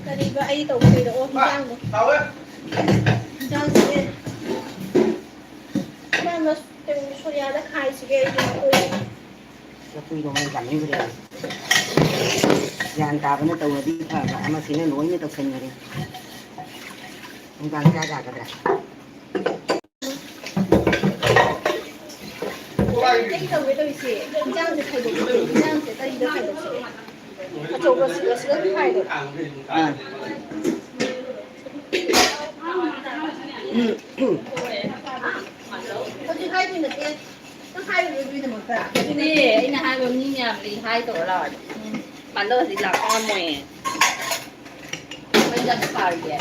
ꯀꯔꯤꯕ ꯑꯩ ꯇꯧꯕ ꯀꯨꯏꯔꯛꯑꯣ ꯍꯤꯟꯖꯥꯡꯗꯣ꯫ ꯍꯤꯟꯖꯥꯡꯁꯦ ꯀꯔꯝꯕ ꯀꯩꯅꯣ ꯁꯣꯔꯤꯌꯥꯗ ꯈꯥꯏꯁꯤꯒꯦ ꯑꯩꯗꯤ ꯃꯈꯣꯏ꯫ ꯂꯐꯨꯗꯣ ꯃꯩ ꯆꯥꯅꯤꯡꯈ꯭ꯔꯦ꯫ ꯒ꯭ꯌꯥꯟ ꯇꯥꯕꯅ ꯇꯧꯔꯗꯤ ꯐꯕ, ꯑꯃꯁꯤꯅ ꯂꯣꯏꯅ ꯇꯧꯁꯟꯈꯔꯦ꯫ ꯅꯨꯡꯗꯥꯡ ꯆꯥ ꯌꯥꯒꯗ꯭ꯔꯥ? ꯑꯩ ꯇꯧꯒꯦ ꯇꯧꯔꯤꯁꯦ, ꯏꯟꯖꯥꯡꯁꯦ ꯈꯥꯏꯗꯣꯛꯁꯦ, ꯏꯟꯖꯥꯡꯁꯦ ꯀꯔꯤꯗ ꯈꯥꯏꯗꯣꯛꯁꯤꯒꯦ? ꯑꯆꯧꯕꯁꯤꯗ, ꯁꯤꯗ ꯑꯗꯨꯝ ꯈꯥꯏꯗꯣꯛ꯫ ꯑꯥ꯫ ꯍꯧꯖꯤꯛ ꯍꯥꯏꯗꯣꯏ ꯅꯠꯇꯦ꯫ ꯅꯪ ꯍꯥꯏꯔꯤꯕ ꯑꯗꯨꯒꯤꯗꯃꯛꯇ꯫ ꯑꯗꯨꯅꯦ ꯑꯩꯅ ꯍꯥꯏꯕ, ꯃꯤ ꯃꯌꯥꯝꯗꯤ ꯍꯥꯏ ꯇꯧꯔ ꯂꯥꯛꯑꯣ꯫ ꯎꯝ꯫ ꯄꯥꯟꯗꯧ ꯍꯧꯖꯤꯛ ꯂꯥꯛꯄ ꯉꯝꯃꯣꯏꯌꯦ꯫ ꯃꯩ ꯆꯠꯄ ꯐꯥꯔꯤꯌꯦ꯫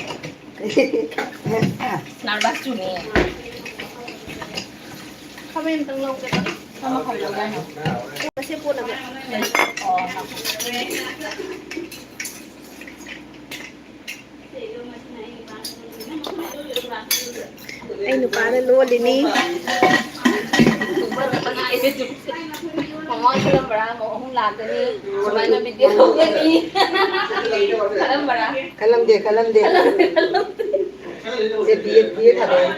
ꯅꯔꯚꯁ ꯆꯨꯅꯤ꯫ ꯈꯥꯃꯦꯟ ꯑꯝꯇꯪ ꯂꯧꯒꯦꯕ꯫ ꯀꯔꯝꯕ ꯈꯥꯃꯦꯟ ꯂꯧꯒꯦ ꯍꯥꯏꯅꯣ? ꯃꯁꯤ ꯄꯣꯠꯂꯒ꯫ ꯑꯣ꯫ ꯑꯩ ꯅꯨꯄꯥꯅ ꯂꯣꯜꯂꯤꯅꯤ꯫ ꯃꯃꯥ ꯈꯜꯂꯝꯕ꯭ꯔꯥ? ꯑꯃꯨꯛ ꯑꯍꯨꯝ ꯂꯥꯛꯀꯅꯤ꯫ ꯁꯨꯃꯥꯏꯅ ꯚꯤꯗꯤꯑꯣ ꯇꯧꯒꯅꯤ꯫ ꯈꯜꯂꯝꯕ꯭ꯔꯥ? ꯈꯜꯂꯝꯗꯦ, ꯈꯜꯂꯝꯗꯦ꯫ ꯈꯜꯂꯝꯗꯦ, ꯈꯜꯂꯝꯗꯦ꯫ ꯁꯦ ꯕꯤ ꯑꯦ, ꯕꯤ ꯑꯦ ꯊꯥꯗꯣꯛꯑꯦ꯫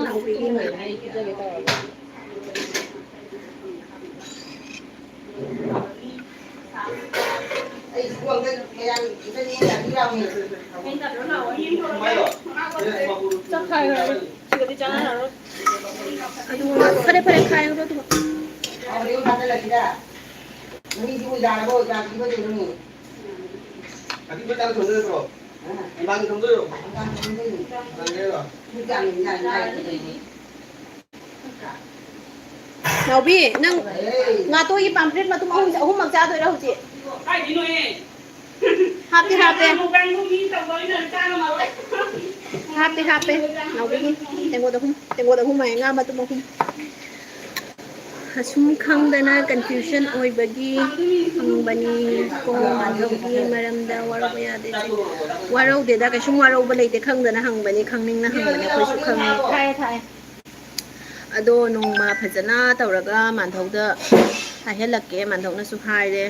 ꯅꯥꯎꯕꯤꯒꯤ ꯃꯔꯩ ꯄꯤꯖꯒꯦ ꯇꯧꯔꯒ꯫ ꯆꯥꯛ ꯈꯥꯏꯈ꯭ꯔꯕꯅꯤ꯫ ꯁꯤꯒꯗꯤ ꯆꯥꯟꯅꯔꯔꯣꯏ꯫ ꯑꯗꯨꯒ ꯐꯔꯦ, ꯐꯔꯦ, ꯈꯥꯏꯔꯣ ꯑꯗꯨꯒ꯫ ꯃꯍꯤꯁꯤꯕꯨ ꯌꯥꯔꯕꯣ? ꯌꯥꯗ꯭ꯔꯤꯕꯣ ꯌꯦꯡꯉꯨꯅꯦ꯫ ꯑꯄꯤꯛꯄ ꯆꯥꯛ ꯊꯣꯡꯗꯣꯏ ꯅꯠꯇ꯭ꯔꯣ? ꯏꯕꯥꯅꯤ ꯊꯣꯡꯗꯣꯏꯔꯣ? ꯊꯣꯡꯗꯣꯏꯅꯤ꯫ ꯊꯣꯡꯗꯣꯏꯔꯣ? ꯅꯥꯎꯕꯤ, ꯅꯪ ꯉꯥꯇꯣꯏꯒꯤ ꯄꯥꯝꯄ꯭ꯂꯦꯠ ꯃꯇꯨꯝ ꯑꯍꯨꯝ, ꯑꯍꯨꯝꯃꯛ ꯆꯥꯗꯣꯏꯔꯣ ꯍꯧꯖꯤꯛ? ꯀꯥꯏꯗꯩꯅꯣꯍꯦ? ꯍꯥꯞꯇꯦ, ꯍꯥꯞꯄꯦ꯫ ꯍꯥꯞꯄꯦ, ꯍꯥꯞꯄꯦ꯫ ꯅꯥꯎꯕꯤꯒꯤ ꯇꯦꯡꯀꯣꯠ ꯑꯍꯨꯝ, ꯇꯦꯡꯀꯣꯠ ꯑꯍꯨꯝ ꯍꯥꯏ, ꯉꯥ ꯃꯇꯨꯝ ꯑꯍꯨꯝ꯫ ꯑꯁꯨꯝ ꯈꯪꯗꯅ confusion ꯑꯣꯏꯕꯒꯤ ꯍꯪꯕꯅꯤ꯫ ꯀꯣ, ꯃꯥꯙꯕꯒꯤ ꯃꯔꯝꯗ ꯋꯥꯔꯧꯕ ꯌꯥꯗꯦ ꯆꯦ꯫ ꯋꯥꯔꯧꯗꯦꯗ, ꯀꯩꯁꯨꯝ ꯋꯥꯔꯧꯕ ꯂꯩꯇꯦ꯫ ꯈꯪꯗꯅ ꯍꯪꯕꯅꯤ, ꯈꯪꯅꯤꯡꯅ ꯍꯪꯕꯅꯤ꯫ ꯑꯩꯈꯣꯏꯁꯨ ꯈꯪꯉꯤ꯫ ꯊꯥꯏ, ꯊꯥꯏ꯫ ꯑꯗꯣ ꯅꯣꯡꯃ ꯐꯖꯅ ꯇꯧꯔꯒ ꯃꯥꯙꯧꯗ ꯍꯥꯏꯍꯜꯂꯛꯀꯦ, ꯃꯥꯟꯗꯧꯅꯁꯨ ꯍꯥꯏꯔꯦ꯫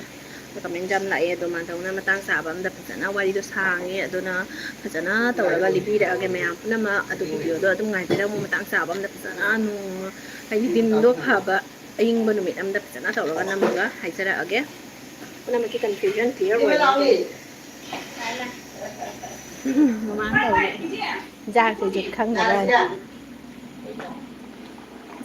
ꯀꯃꯦꯟ ꯌꯥꯝ ꯂꯥꯛꯑꯦ, ꯑꯗꯣ ꯃꯥꯟꯗꯧꯅ ꯃꯇꯥꯡ ꯆꯥꯕ ꯑꯝꯗ ꯐꯖꯅ ꯋꯥꯔꯤꯗꯣ ꯁꯥꯡꯉꯦ, ꯑꯗꯨꯅ ꯐꯖꯅ ꯇꯧꯔꯒ ꯂꯤꯕꯤꯔꯛꯑꯒꯦ ꯃꯌꯥꯝ ꯄꯨꯝꯅꯃꯛ꯫ ꯑꯗꯨ ꯚꯤꯗꯤꯑꯣꯗꯣ ꯑꯗꯨꯝ ꯉꯥꯏꯕꯤꯔꯝꯃꯨ, ꯃꯇꯥꯡ ꯆꯥꯕ ꯑꯝꯗ ꯐꯖꯅ ꯅꯣꯡꯃ, ꯍꯥꯏꯗꯤ ꯗꯤꯟꯗꯣ ꯐꯕ ꯑꯏꯪꯕ ꯅꯨꯃꯤꯠ ꯑꯝꯗ ꯐꯖꯅ ꯇꯧꯔꯒ ꯅꯝꯃꯒ ꯍꯥꯏꯖꯔꯛꯑꯒꯦ꯫ ꯄꯨꯝꯅꯃꯛꯀꯤ confusion clear ꯑꯣꯏꯔꯦ꯫ ꯃꯃꯥꯡ ꯇꯧꯔꯦ꯫ ꯖꯥꯔꯁꯦ ꯈꯪꯗꯕ ꯋꯥꯅꯤ꯫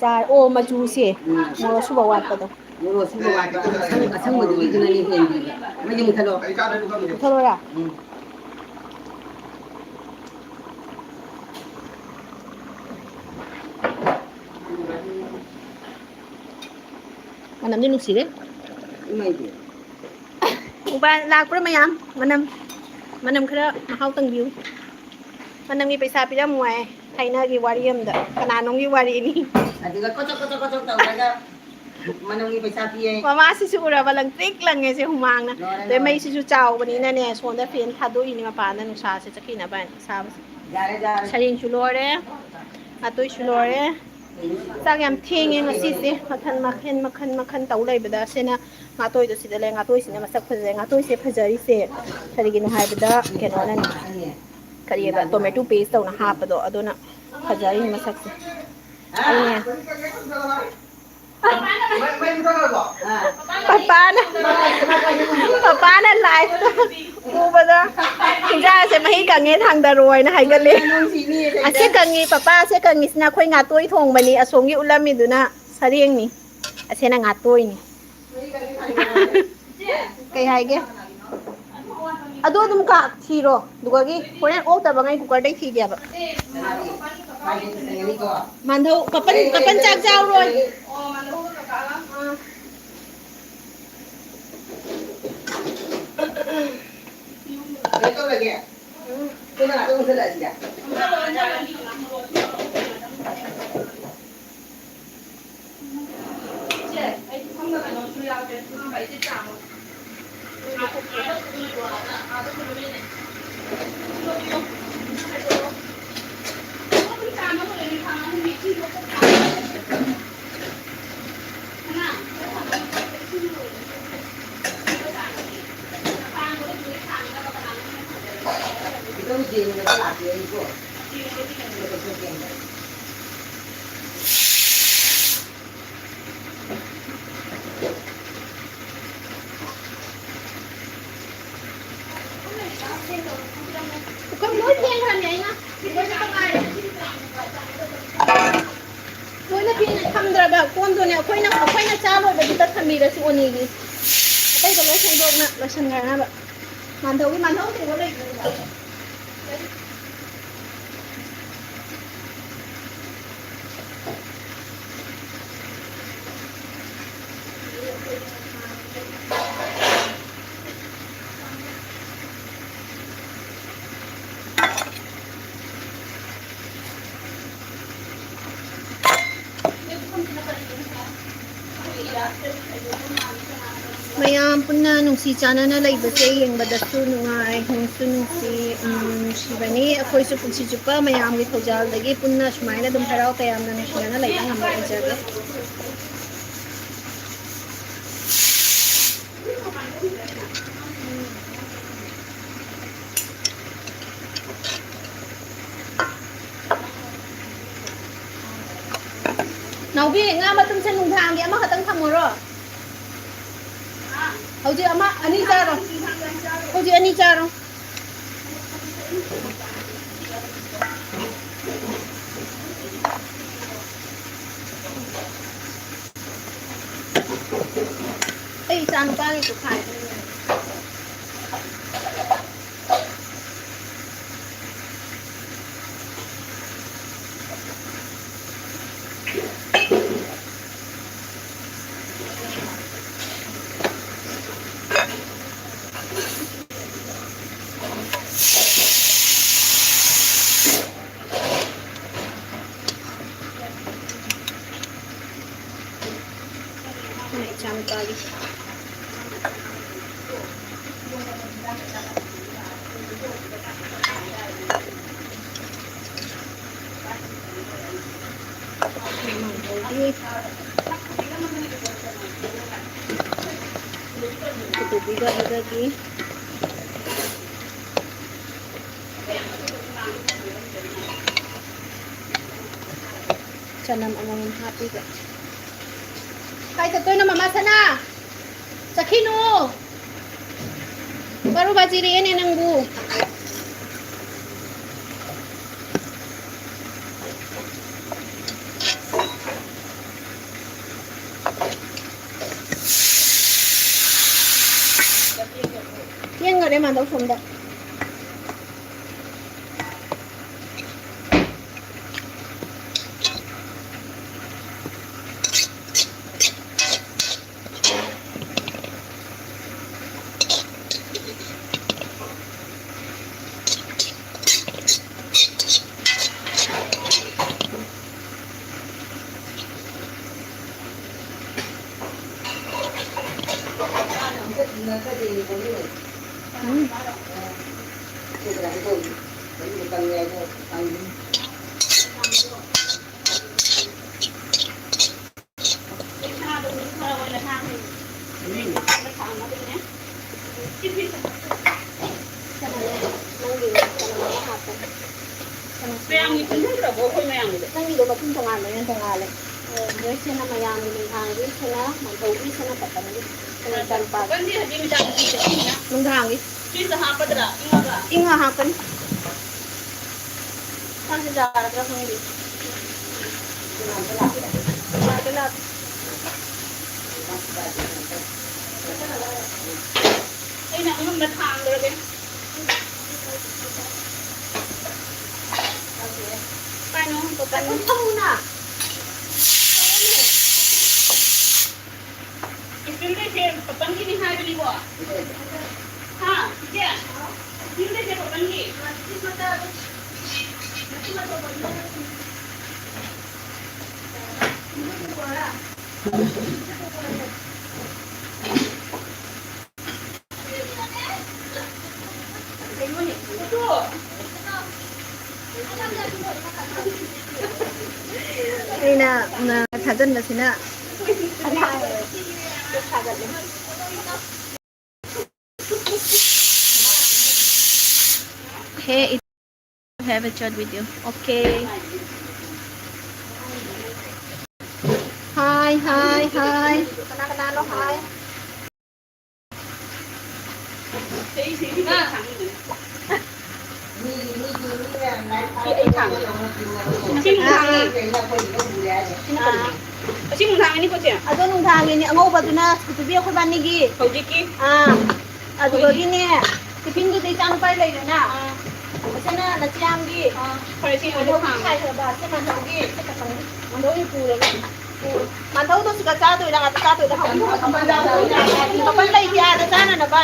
ꯖꯥꯔ, ꯑꯣ, ꯃꯆꯨꯁꯦ꯫ ꯎꯝ꯫ ꯃꯣꯔꯣꯛ ꯑꯁꯨꯕ ꯋꯥꯠꯄꯗꯣ꯫ ꯃꯣꯔꯣꯛ ꯑꯁꯨꯕ ꯋꯥꯠꯄ, ꯑꯁꯪ-, ꯑꯁꯪꯕꯗꯨꯒꯤꯗꯨꯅꯅꯦ ꯍꯦꯟꯕꯤꯕ꯫ ꯃꯩꯁꯦ ꯃꯨꯊꯠꯂꯣ꯫ ꯃꯨꯊꯠꯂꯣꯔꯥ? ꯎꯝ꯫ ꯃꯅꯝꯗꯤ ꯅꯨꯡꯁꯤꯔꯦ꯫ ꯏꯃꯥꯏꯗꯤ꯫ ꯎꯕ ꯂꯥꯛꯄ꯭ꯔꯥ ꯃꯌꯥꯝ? ꯃꯅꯝ, ꯃꯅꯝ ꯈꯔ ꯃꯍꯥꯎ ꯇꯪꯕꯤꯌꯨ꯫ ꯃꯅꯝꯒꯤ ꯄꯩꯁꯥ ꯄꯤꯔꯝꯃꯨ ꯍꯥꯏ꯫ ꯊꯥꯏꯅꯒꯤ ꯋꯥꯔꯤ ꯑꯃꯗ꯫ ꯀꯅꯥꯅꯣꯝꯒꯤ ꯋꯥꯔꯤꯅꯤ꯫ ꯑꯗꯨꯒ ꯀꯣꯆꯣꯛ, ꯀꯣꯆꯣꯛ, ꯀꯣꯆꯣꯛ ꯇꯧꯔꯒ ꯃꯅꯝꯒꯤ ꯄꯩꯁꯥ ꯄꯤꯌꯦ꯫ ꯃꯃꯥꯁꯤꯁꯨ ꯎꯔꯕ ꯂꯪꯇ꯭ꯔꯤꯛ ꯂꯪꯉꯦ ꯁꯦ ꯍꯨꯃꯥꯡꯅ꯫ ꯂꯣꯏꯔꯦ, ꯑꯗꯩ ꯂꯣꯏꯔꯦ꯫ ꯃꯩꯁꯤꯁꯨ ꯆꯥꯎꯕꯅꯤꯅꯅꯦ, ꯁꯣꯝꯗ ꯐꯦꯟ ꯊꯥꯗꯣꯛꯏꯅꯦ ꯃꯄꯥꯟꯗ ꯅꯨꯡꯁꯥꯁꯦ ꯆꯠꯈꯤꯅꯕ ꯍꯥꯏꯅ ꯁꯥꯕꯁꯦ꯫ ꯌꯥꯔꯦ, ꯌꯥꯔꯦ꯫ ꯁꯔꯦꯡꯁꯨ ꯂꯣꯏꯔꯦ, ꯉꯥꯇꯣꯏꯁꯨ ꯂꯣꯏꯔꯦ꯫ ꯆꯥꯛ ꯌꯥꯝ ꯊꯦꯡꯉꯦ ꯉꯁꯤꯁꯦ, ꯃꯈꯟ, ꯃꯈꯟ, ꯃꯈꯟ, ꯃꯈꯟ ꯇꯧ ꯂꯩꯕꯗ꯫ ꯁꯤꯅ ꯉꯥꯇꯣꯏꯗꯣ ꯁꯤꯗ ꯂꯩ꯫ ꯉꯥꯇꯣꯏꯁꯤꯅ ꯃꯁꯛ ꯐꯖꯩ꯫ ꯉꯥꯇꯣꯏꯁꯦ ꯐꯖꯔꯤꯁꯦ ꯀꯔꯤꯒꯤꯅꯣ ꯍꯥꯏꯕꯗ, ꯀꯩꯅꯣꯅꯅꯦ, ꯀꯔꯤꯑꯕ, tomato paste ꯇꯧꯅ ꯍꯥꯞꯄꯗꯣ, ꯑꯗꯨꯅ ꯐꯖꯔꯤꯅꯦ ꯃꯁꯛꯁꯦ꯫ ꯑꯗꯨꯅꯦ꯫ ꯄꯄꯥꯅ, ꯄꯄꯥꯅ live ꯇ ꯎꯕꯗ ꯍꯤꯟꯖꯥꯡꯁꯦ ꯃꯍꯤ ꯀꯪꯉꯦ, ꯊꯥꯡꯗꯔꯣ ꯍꯥꯏꯅ ꯍꯥꯏꯒꯠꯂꯦ꯫ ꯑꯁꯦ ꯀꯪꯉꯤ, ꯄꯄꯥ, ꯑꯁꯦ ꯀꯪꯉꯤꯁꯤꯅ ꯑꯩꯈꯣꯏ ꯉꯥꯇꯣꯏ ꯊꯣꯡꯕꯅꯤ, ꯑꯁꯣꯝꯒꯤ ꯎꯠꯂꯝꯃꯤꯗꯨꯅ ꯁꯔꯦꯡꯅꯤ, ꯑꯁꯦꯅ ꯉꯥꯇꯣꯏꯅꯤ꯫ ꯀꯩ ꯍꯥꯏꯒꯦ? ꯑꯗꯨ ꯑꯗꯨꯝ ꯀꯥ-, ꯊꯤꯔꯣ꯫ ꯑꯗꯨꯒꯒꯤ ꯍꯣꯔꯦꯟ ꯑꯣꯛꯇꯕꯉꯩ cooker ꯗꯩ ꯊꯤꯒꯦꯕ꯫ ꯃꯥꯟꯙꯧ, ꯄꯥꯄꯟ, ꯄꯥꯄꯟ ꯆꯥꯛ ꯆꯥꯎꯔꯣꯏ꯫ ꯀꯩ ꯇꯧꯔꯒꯦ? ꯎꯝ꯫ ꯀꯅꯥ ꯑꯗꯨꯝ ꯃꯨꯊꯠꯂꯛꯑꯁꯤꯗ? ꯄꯨꯈꯝ ꯂꯣꯏ ꯐꯦꯡꯈ꯭ꯔꯕꯅꯦ ꯑꯩꯅ꯫ ꯂꯣꯏꯅ ꯇꯣꯉꯥꯟꯅ꯫ ꯂꯣꯏꯅ ꯐꯦꯡꯅ ꯊꯝꯗ꯭ꯔꯕ ꯀꯣꯟꯗꯨꯅꯦ ꯑꯩꯈꯣꯏꯅ, ꯑꯩꯈꯣꯏꯅ ꯆꯥ ꯂꯣꯏꯕꯗꯨꯗ ꯊꯝꯕꯤꯔꯁꯨ ꯑꯣꯅꯤꯒꯤ꯫ ꯑꯇꯩꯗꯣ ꯂꯣꯏ ꯐꯦꯡꯗꯣꯛꯅ ꯂꯣꯏꯁꯟꯈ꯭ꯔꯅꯕ꯫ ꯃꯥꯟꯗꯧꯒꯤ ꯃꯥꯟꯗꯧ ꯇꯧꯕ ꯂꯩꯕꯅꯦꯕ꯫ ꯃꯌꯥꯝ ꯄꯨꯟꯅ ꯅꯨꯡꯁꯤ ꯆꯥꯟꯅꯅ ꯂꯩꯕꯁꯦ ꯌꯦꯡꯕꯗꯁꯨ ꯅꯨꯡꯉꯥꯏ, ꯅꯨꯡꯁꯨ ꯅꯨꯡꯁꯤ꯫ ꯎꯝ, ꯅꯨꯡꯁꯤꯕꯅꯤ꯫ ꯑꯩꯈꯣꯏꯁꯨ ꯄꯨꯟꯁꯤ ꯆꯨꯞꯄ ꯃꯌꯥꯝꯒꯤ ꯊꯧꯖꯥꯜꯗꯒꯤ ꯄꯨꯟꯅ ꯁꯨꯃꯥꯏꯅ ꯑꯗꯨꯝ ꯍꯔꯥꯎ ꯇꯌꯥꯝꯅ ꯅꯨꯡꯁꯤꯅꯅ ꯂꯩꯕ ꯉꯝꯕ ꯑꯣꯏꯖꯒꯦ꯫ ꯅꯥꯎꯕꯤ, ꯉꯥ ꯃꯇꯨꯝꯁꯦ ꯅꯨꯡꯗꯥꯡꯒꯤ ꯑꯃꯈꯛꯇꯪ ꯊꯝꯃꯨꯔꯣ꯫ ꯍꯧꯖꯤꯛ ꯑꯃ, ꯑꯅꯤ ꯆꯥꯔꯣ꯫ ꯍꯧꯖꯤꯛ ꯑꯅꯤ ꯆꯥꯔꯣ꯫ ꯑꯩ ꯏꯆꯥ ꯅꯨꯄꯥꯒꯤꯁꯨ ꯈꯥꯏ꯫ ꯏꯆꯥꯅꯨꯄꯥꯒꯤ꯫ ꯑꯗꯨꯗꯨꯒ ꯑꯗꯨꯗꯒꯤ ꯆꯅꯝ ꯑꯃꯃꯝ ꯍꯥꯞꯄꯤꯕ꯫ ꯀꯥꯏ ꯆꯠꯇꯣꯏꯅꯣ ꯃꯃꯥ ꯁꯅꯥ? ꯆꯠꯈꯤꯅꯨ꯫ ꯕꯥꯔꯣ ꯕꯥꯖꯤꯔꯛꯑꯦꯅꯦ ꯅꯪꯕꯨ꯫ ꯌꯦꯡꯉꯔꯦ ꯃꯥꯗꯧ ꯁꯣꯝꯗ꯫ ꯃꯌꯥꯝꯒꯤ ꯄꯨꯟꯁꯤꯟꯗ꯭ꯔꯕꯣ ꯑꯩꯈꯣꯏ ꯃꯌꯥꯝꯒꯤꯗꯣ? ꯅꯪꯒꯤꯗꯣ ꯃꯊꯨꯝ ꯇꯣꯉꯥꯟꯕꯅꯤꯅ ꯇꯣꯉꯥꯜꯂꯦ꯫ ꯑꯣ, ꯃꯣꯏꯁꯤꯅ ꯃꯌꯥꯝꯒꯤ ꯅꯨꯡꯗꯥꯡꯒꯤ, ꯁꯤꯅ ꯃꯥꯡꯍꯧꯕꯤ, ꯁꯤꯅ ꯄꯥꯄꯟꯒꯤ꯫ ꯁꯤꯅ ꯏꯆꯥꯅꯨꯄꯥꯒꯤ꯫ ꯄꯥꯄꯟꯗꯤ ꯍꯧꯖꯤꯛ ꯃꯤꯗꯥꯡꯒꯤ ꯄꯤꯔꯛꯏꯅ꯫ ꯅꯨꯡꯗꯥꯡꯒꯤ꯫ ꯐ꯭ꯔꯤꯖꯇ ꯍꯥꯞꯄꯗ꯭ꯔꯥ? ꯏꯪꯉꯒ? ꯏꯪꯉ ꯍꯥꯞꯀꯅꯤ꯫ ꯆꯥꯛꯁꯤ ꯆꯥꯔꯗ꯭ꯔꯥ ꯈꯪꯗꯦ꯫ ꯂꯥꯛꯀꯦ, ꯂꯥꯛꯀꯦ꯫ ꯑꯩꯅ ꯑꯉꯝꯕ ꯊꯥꯡꯈ꯭ꯔꯒꯦ꯫ ꯀꯥꯏꯅꯣ ꯄꯥꯄꯟ? ꯐꯃꯨꯅ꯫ ꯏꯁꯇꯤꯜꯗꯩꯁꯦ ꯄꯥꯄꯟꯒꯤꯅꯤ ꯍꯥꯏꯕꯅꯤꯀꯣ? ꯍꯥ, ꯏꯆꯦ? ꯏꯁꯇꯤꯜꯗꯩꯁꯦ ꯄꯥꯄꯟꯒꯤ? ꯑꯩꯅ, ꯎꯝ, ꯊꯥꯖꯤꯟꯕꯁꯤꯅ Hey, it have a chat with you. Okay. ꯍꯥꯏ, ꯍꯥꯏ, ꯍꯥꯏ꯫ ꯀꯅꯥ ꯀꯅꯥꯅꯣ ꯍꯥꯏ? ꯁꯤ ꯑꯩ ꯊꯥꯡꯉꯦ꯫ ꯁꯤ ꯅꯨꯡꯗꯥꯡꯒꯤ꯫ ꯑꯥ꯫ ꯑꯁꯤ ꯅꯨꯡꯗꯥꯡꯒꯤꯅꯤꯀꯣ, ꯆꯦ? ꯑꯗꯣ ꯅꯨꯡꯗꯥꯡꯒꯤꯅꯤ, ꯑꯉꯧꯕꯗꯨꯅ ꯁꯨꯇꯨꯕꯤ ꯑꯩꯈꯣꯏꯕꯥꯅꯤꯒꯤ꯫ ꯍꯧꯖꯤꯛꯀꯤ? ꯑꯥ꯫ ꯑꯗꯨꯗꯒꯤꯅꯦ, ꯇꯤꯐꯤꯟꯗꯨꯗꯤ ꯏꯆꯥ ꯅꯨꯄꯥ ꯂꯩꯔꯦꯅ꯫ ꯑꯥ꯫ ꯑꯁꯤꯅ ꯅꯆꯦ ꯌꯥꯝꯒꯤ꯫ ꯑꯥ, ꯐꯔꯦ, ꯁꯤ ꯑꯩꯈꯣꯏꯗ ꯃꯥꯟꯙꯧꯒꯤ ꯊꯥꯡꯉꯦ꯫ ꯈꯥꯏꯈ꯭ꯔꯕ, ꯁꯤ ꯃꯥꯟꯙꯧꯒꯤ, ꯁꯤ ꯈꯛꯇꯪꯗꯤ꯫ ꯃꯥꯟꯙꯧꯒꯤ ꯄꯨꯔꯒ꯫ ꯃꯥꯟꯙꯧꯗꯣ ꯁꯤꯗ ꯆꯥꯗꯣꯏꯔꯥ, ꯑꯥꯗ ꯆꯥꯗꯣꯏꯔꯥ ꯍꯪꯉꯨ꯫ ꯃꯄꯜ ꯂꯩꯇꯦ, ꯑꯥꯗ ꯆꯥꯅꯅꯕ꯫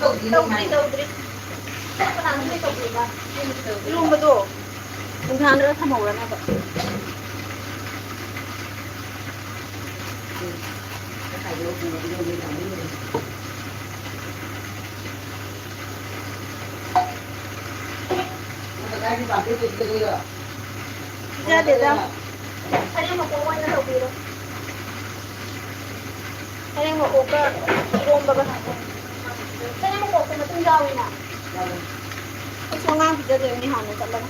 ꯇꯧꯗ꯭ꯔꯤ, ꯇꯧꯗ꯭ꯔꯤ꯫ ꯀꯅꯥꯅꯣ ꯀꯩ ꯇꯧꯗ꯭ꯔꯤꯕ? ꯏꯔꯣꯝꯕꯗꯣ ꯅꯨꯡꯗꯥꯡꯗ ꯊꯝꯍꯧꯔꯅꯕ꯫ ꯄꯤꯖꯗꯦꯗ꯫ ꯁꯔꯦꯡ ꯃꯀꯣꯛ ꯑꯣꯏꯅ ꯇꯧꯕꯤꯔꯣ꯫ ꯁꯔꯦꯡ ꯃꯀꯣꯛꯀ ꯏꯔꯣꯝꯕꯒ꯫ ꯁꯔꯦꯡ ꯃꯀꯣꯛꯇꯣ ꯃꯇꯨꯝ ꯌꯥꯎꯏꯅ꯫ ꯑꯩꯁꯨ ꯑꯉꯥꯡ ꯄꯤꯖꯗꯣꯏꯅꯤ ꯍꯥꯟꯅ ꯆꯠꯂꯒ꯫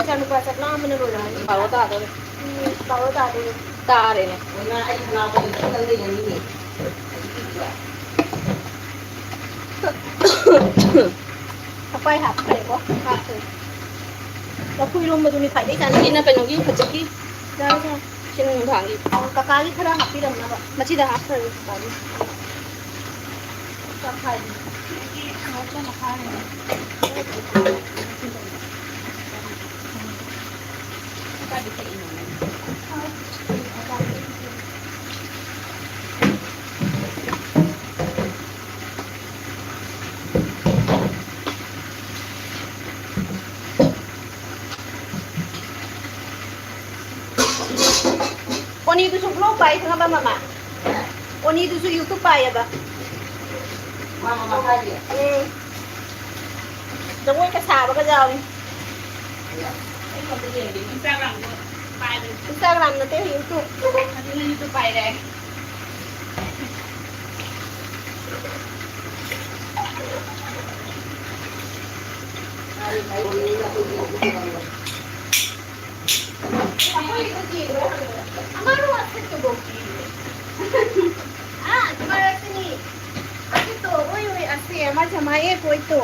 ꯏꯆꯥꯅꯨꯄꯥ ꯆꯥꯛ ꯂꯥꯝꯕꯅ ꯂꯣꯏꯔꯝꯃꯅꯤ꯫ ꯕꯥꯔꯣ ꯇꯥꯗꯣꯔꯦ꯫ ꯎꯝ, ꯕꯥꯔꯣ ꯇꯥꯗꯣꯔꯦ꯫ ꯇꯥꯔꯦꯅꯦ꯫ ꯐꯛꯄꯥꯏ ꯍꯥꯞꯈ꯭ꯔꯦꯀꯣ? ꯍꯥꯞꯈ꯭ꯔꯦ꯫ ꯂꯐꯨ ꯏꯔꯣꯝꯕꯗꯨꯅꯤ ꯈ꯭ꯋꯥꯏꯗꯩ ꯆꯥꯅꯤꯡꯉꯤꯁꯦ꯫ ꯁꯤꯅ ꯀꯩꯅꯣꯒꯤ ꯍꯧꯖꯤꯛꯀꯤ ꯌꯥꯔꯦ, ꯌꯥꯔꯦ꯫ ꯁꯤꯅ ꯅꯨꯡꯗꯥꯡꯒꯤ꯫ ꯑꯣ, ꯀꯀꯥꯒꯤ ꯈꯔ ꯍꯥꯞꯄꯤꯔꯝꯅꯕ꯫ ꯃꯆꯤꯗ ꯍꯥꯞꯈ꯭ꯔꯒꯦ ꯀꯀꯥꯒꯤ꯫ ꯇꯪꯈꯥꯏꯗꯤ꯫ ꯉꯧꯁꯣꯟ ꯃꯈꯥꯅꯦ꯫ ꯀꯥꯏꯗ ꯊꯛꯏꯅꯣ ꯅꯪ? ꯑꯣꯅꯤꯗꯨꯁꯨ vlog ꯄꯥꯏ ꯈꯪꯉꯕ ꯃꯃꯥ? ꯑꯣꯅꯤꯗꯨꯁꯨ YouTube ꯄꯥꯏꯌꯦꯕ꯫ ꯎꯝ꯫ ꯖꯒꯣꯏꯒ ꯁꯥꯕꯒ ꯌꯥꯎꯏ꯫ ꯑꯩꯉꯣꯟꯗ ꯌꯦꯡꯗꯦ, Instagram-ꯗꯣ ꯄꯥꯏꯕꯅꯦ꯫ Instagram ꯅꯠꯇꯦ, YouTube꯫ ꯑꯗꯨꯅ YouTube ꯄꯥꯏꯔꯦ꯫ ꯑꯃꯔꯣ ꯑꯁꯤꯠꯇꯨꯕꯣꯛꯇꯤ꯫ ꯑꯥ, ꯑꯗꯨꯃꯥꯏꯅ ꯑꯁꯤꯅꯤ꯫ ꯑꯁꯤꯠꯇꯣ, ꯑꯣꯏ, ꯑꯣꯏ, ꯑꯁꯤ ꯑꯃ ꯖꯃꯥ ꯑꯦꯞ ꯑꯣꯏꯇꯣ꯫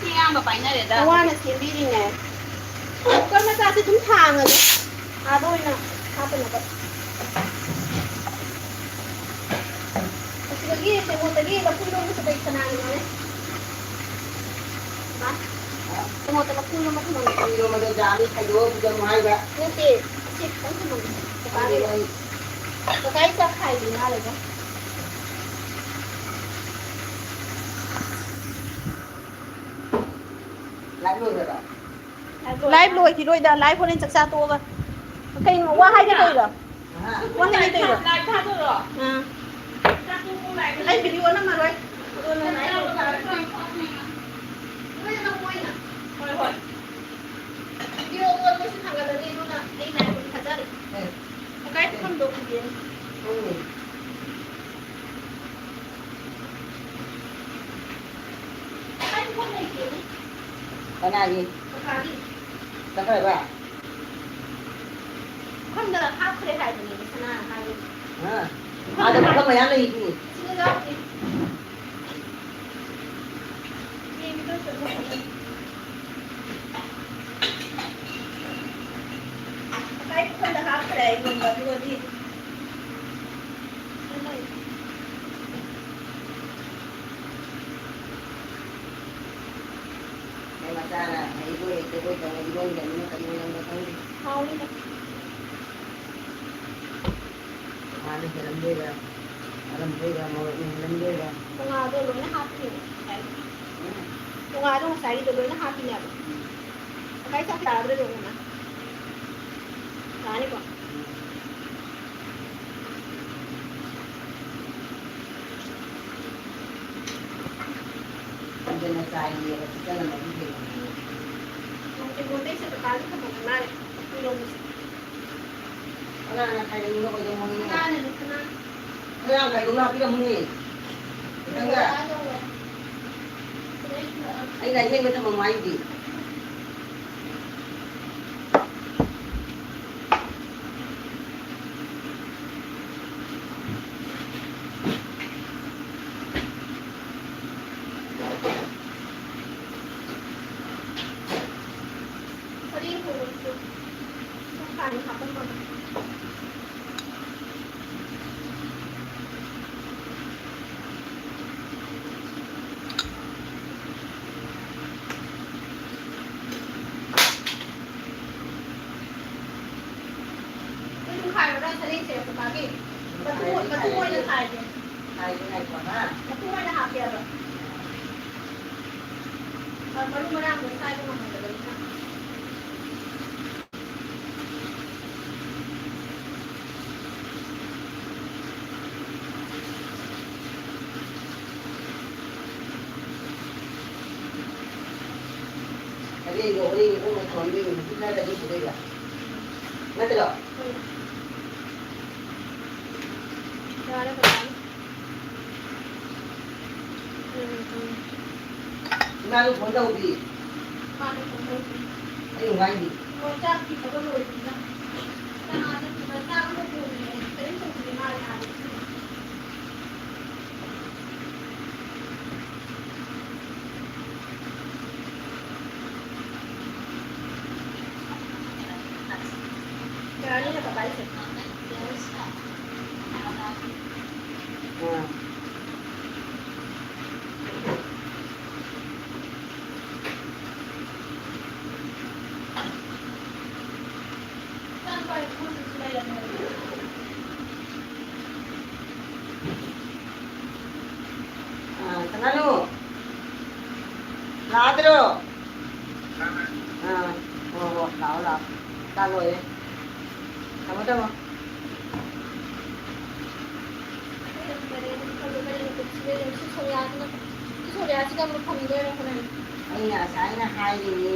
ꯁꯤ ꯑꯌꯥꯝꯕ ꯄꯥꯏꯅꯔꯦꯗ꯫ ꯋꯥꯅ ꯁꯦꯝꯕꯤꯔꯤꯅꯦ꯫ ꯀꯨꯀꯔ ꯃꯆꯥꯁꯦ ꯑꯗꯨꯝ ꯊꯥꯡꯉꯒꯦ꯫ ꯑꯥꯗ ꯑꯣꯏꯅ ꯍꯥꯞꯄꯅꯕ꯫ ꯑꯁꯤꯗꯒꯤ ꯇꯦꯡꯀꯣꯠꯇꯒꯤ ꯂꯐꯨ ꯂꯧꯕꯁꯦ ꯀꯩ ꯀꯅꯥꯒꯤꯅꯣꯅꯦ? ꯃꯥ? ꯇꯦꯡꯀꯣꯠꯇ ꯂꯐꯨ ꯂꯧꯕ ꯊꯝꯃꯝꯃꯦ꯫ ꯂꯐꯨ ꯂꯧꯕꯗ ꯖꯥꯝ ꯈꯥꯏꯗꯣꯛꯑ ꯄꯤꯖꯅꯨ ꯍꯥꯏꯕ꯫ ꯅꯠꯇꯦ, ꯁꯤ ꯈꯤꯇꯪ ꯊꯝꯃꯝꯃꯦ꯫ ꯀꯀꯥꯒꯤ꯫ ꯑꯗꯨ ꯃꯣꯏ ꯀꯀꯥꯒꯤ ꯆꯥꯛ ꯈꯥꯏꯗ꯭ꯔꯤ ꯃꯥꯜꯂꯦꯗ꯫ ꯂꯥꯏꯚ ꯂꯣꯏꯈ꯭ꯔꯕ? ꯂꯥꯏꯚ ꯂꯣꯏꯈꯤꯔꯣꯏꯗ, ꯂꯥꯏꯚ ꯍꯣꯔꯦꯟ ꯆꯥꯛ ꯆꯥ ꯇꯣꯛꯑꯒ꯫ ꯀꯩꯅꯣ, ꯋꯥ ꯍꯥꯏꯒꯦ ꯇꯧꯔꯤꯔꯣ? ꯋꯥ ꯍꯥꯏꯒꯦ ꯇꯧꯔꯤꯔꯣ? ꯑꯥ꯫ ꯑꯩ ꯚꯤꯗꯤꯑꯣ ꯅꯝꯃꯔꯣꯏ꯫ ꯂꯣꯏꯅ ꯅꯝꯃꯣ ꯑꯩꯅ꯫ ꯍꯣꯏ, ꯍꯣꯏ꯫ ꯚꯤꯗꯤꯑꯣ ꯑꯣꯟꯕꯁꯨ ꯊꯥꯡꯒꯠꯂꯅꯤ, ꯑꯗꯨꯅ ꯑꯩ ꯂꯥꯏꯚ ꯑꯣꯏꯅ ꯊꯥꯖꯔꯦ꯫ ꯀꯀꯥꯏ ꯄꯨꯈꯝꯗꯣ ꯄꯨꯕꯤꯔꯣ꯫ ꯎꯝ꯫ ꯀꯅꯥꯒꯤ? ꯀꯀꯥꯒꯤ꯫ ꯆꯠꯈ꯭ꯔꯕ? ꯄꯨꯈꯝꯗ ꯍꯥꯞꯈ꯭ꯔꯦ ꯍꯥꯏꯕꯅꯦ ꯁꯅꯥꯅ ꯍꯥꯏꯕꯗꯤ꯫ ꯍꯥ? ꯄꯨꯈꯝꯗ ꯑꯥꯗ ꯄꯨꯈꯝ ꯃꯌꯥꯝ ꯂꯩꯗꯨꯗꯤ꯫ ꯁꯤꯗ ꯌꯥꯎꯗꯦ꯫ ꯌꯦꯡꯒꯦ ꯇꯧꯁꯦ, ꯄꯨꯈꯝꯗ꯫ ꯀꯀꯥꯒꯤ ꯄꯨꯈꯝꯗ ꯍꯥꯞꯈ꯭ꯔꯦ ꯑꯩꯉꯣꯟꯗ, ꯑꯗꯨꯒꯗꯤ ꯅꯣꯏ ꯃꯆꯥꯅ ꯍꯩꯕꯣꯏ ꯍꯩꯇꯕꯣꯏ ꯇꯧꯔ ꯏꯔꯣꯟꯖꯅꯤꯅ ꯀꯔꯤ ꯑꯣꯏꯔꯝꯅꯣ ꯈꯪꯗꯦ꯫ ꯍꯥꯎꯅꯤꯗ꯫ ꯉꯥꯅ ꯍꯦꯜꯂꯝꯗꯣꯏꯔꯥ? ꯑꯔꯝꯕꯩꯔꯥ? ꯃꯣꯔꯣꯛꯅ ꯍꯦꯜꯂꯝꯗꯣꯏꯔꯥ? ꯉꯥꯗꯣ ꯂꯣꯏꯅ ꯍꯥꯞꯄꯤꯅꯦ ꯉꯁꯥꯏꯒꯤꯗꯣ꯫ ꯎꯝ꯫ ꯉꯥꯗꯣ ꯉꯁꯥꯏꯒꯤꯗꯣ ꯂꯣꯏꯅ ꯍꯥꯞꯄꯤꯅꯦꯕ꯫ ꯎꯝ꯫ ꯉꯁꯥꯏ ꯆꯥꯛ ꯆꯥꯕꯗ ꯂꯣꯏꯅꯃꯛ꯫ ꯌꯥꯅꯤꯀꯣ? ꯏꯟꯖꯟꯅ ꯆꯥꯏꯔꯤꯑꯕ, ꯆꯤꯛꯀꯟ ꯑꯃꯒꯤ ꯀꯩꯅꯣ꯫ ꯇꯦꯡꯀꯣꯠꯇꯩ ꯀꯅꯥꯅ ꯈꯥꯏꯔꯝꯃꯤꯅꯣ? ꯀꯩꯗꯧꯉꯩꯅꯣ? ꯀꯅꯥꯅꯅꯣ? ꯀꯅꯥ? ꯉꯔꯥꯡ ꯀꯥꯏꯗꯧꯅ ꯍꯥꯞꯄꯤꯔꯝꯃꯨꯅꯦ? ꯈꯤꯇꯪꯒ꯫ ꯑꯩꯅ ꯑꯍꯦꯟꯕ ꯊꯝꯃꯝꯃꯣ ꯍꯥꯏꯗꯨꯗꯤ꯫ ꯁꯔꯦꯡ ꯊꯣꯡꯕꯗꯨꯁꯨ ꯈꯔ ꯈꯥꯏꯅ ꯍꯥꯞꯄꯝꯃꯒ꯫ ꯑꯗꯨꯝ ꯈꯥꯏꯔꯒ ꯁꯔꯦꯡꯁꯦ ꯀꯀꯥꯒꯤ ꯃꯇꯨꯝ, ꯃꯇꯨꯝ ꯑꯣꯏꯅ ꯈꯥꯏꯒꯦ꯫ ꯈꯥꯏꯒꯦ ꯍꯥꯏꯕ, ꯍꯥ? ꯃꯇꯨꯝ ꯑꯣꯏꯅ ꯍꯥꯞꯀꯦꯕ꯫ ꯃꯔꯨ ꯃꯔꯥꯡꯗꯣ ꯁꯥꯏꯕ ꯉꯝꯃꯣꯏꯗꯕꯅꯤꯅ꯫ ꯑꯔꯦꯝꯕ ꯎꯔꯦꯡ ꯎꯃ ꯊꯝꯃꯝꯗꯣꯏꯅꯤ, ꯍꯧꯖꯤꯛ ꯈꯔ ꯂꯩꯔꯗꯤ ꯄꯨꯗꯣꯏꯕ꯫ ꯅꯠꯇ꯭ꯔꯣ? ꯎꯝ꯫ ꯌꯥꯔꯦ, ꯀꯩꯀꯥꯅꯤ꯫ ꯎꯝ, ꯎꯝ꯫ ꯏꯃꯥꯗꯣ ꯐꯣꯟ ꯇꯧꯗ꯭ꯔꯤ꯫ ꯃꯥꯗꯤ ꯐꯣꯟ ꯇꯧꯗ꯭ꯔꯤ꯫ ꯑꯩ ꯉꯥꯏꯔꯤ꯫ ꯍꯣꯏ, ꯆꯥꯛ ꯊꯤꯕꯒ ꯂꯣꯏꯗ꯭ꯔꯤꯗ꯫ ꯀꯅꯥꯅ ꯊꯤꯕ? ꯆꯥꯛ ꯑꯃ ꯊꯣꯡꯉꯦ꯫ ꯀꯔꯤꯝ ꯊꯣꯡꯗ꯭ꯔꯤ ꯃꯥꯜꯂꯦ ꯑꯥꯗ꯫ ꯌꯥꯔꯅꯤꯅ ꯄꯄꯥ ꯑꯩꯁꯦ꯫ ꯑꯥ꯫ ꯑꯥ, ꯁꯅꯥꯂꯨ꯫ ꯂꯥꯛꯑꯗ꯭ꯔꯣ? ꯑꯥ, ꯍꯣ, ꯍꯣ, ꯂꯥꯛꯑꯣ, ꯂꯥꯛꯑꯣ꯫ ꯆꯥ ꯂꯣꯏꯔꯦ꯫ ꯊꯝꯃꯣ, ꯊꯝꯃꯣ꯫ ꯑꯩꯅ ꯉꯁꯥꯏꯅ ꯍꯥꯏꯔꯤꯅꯦ,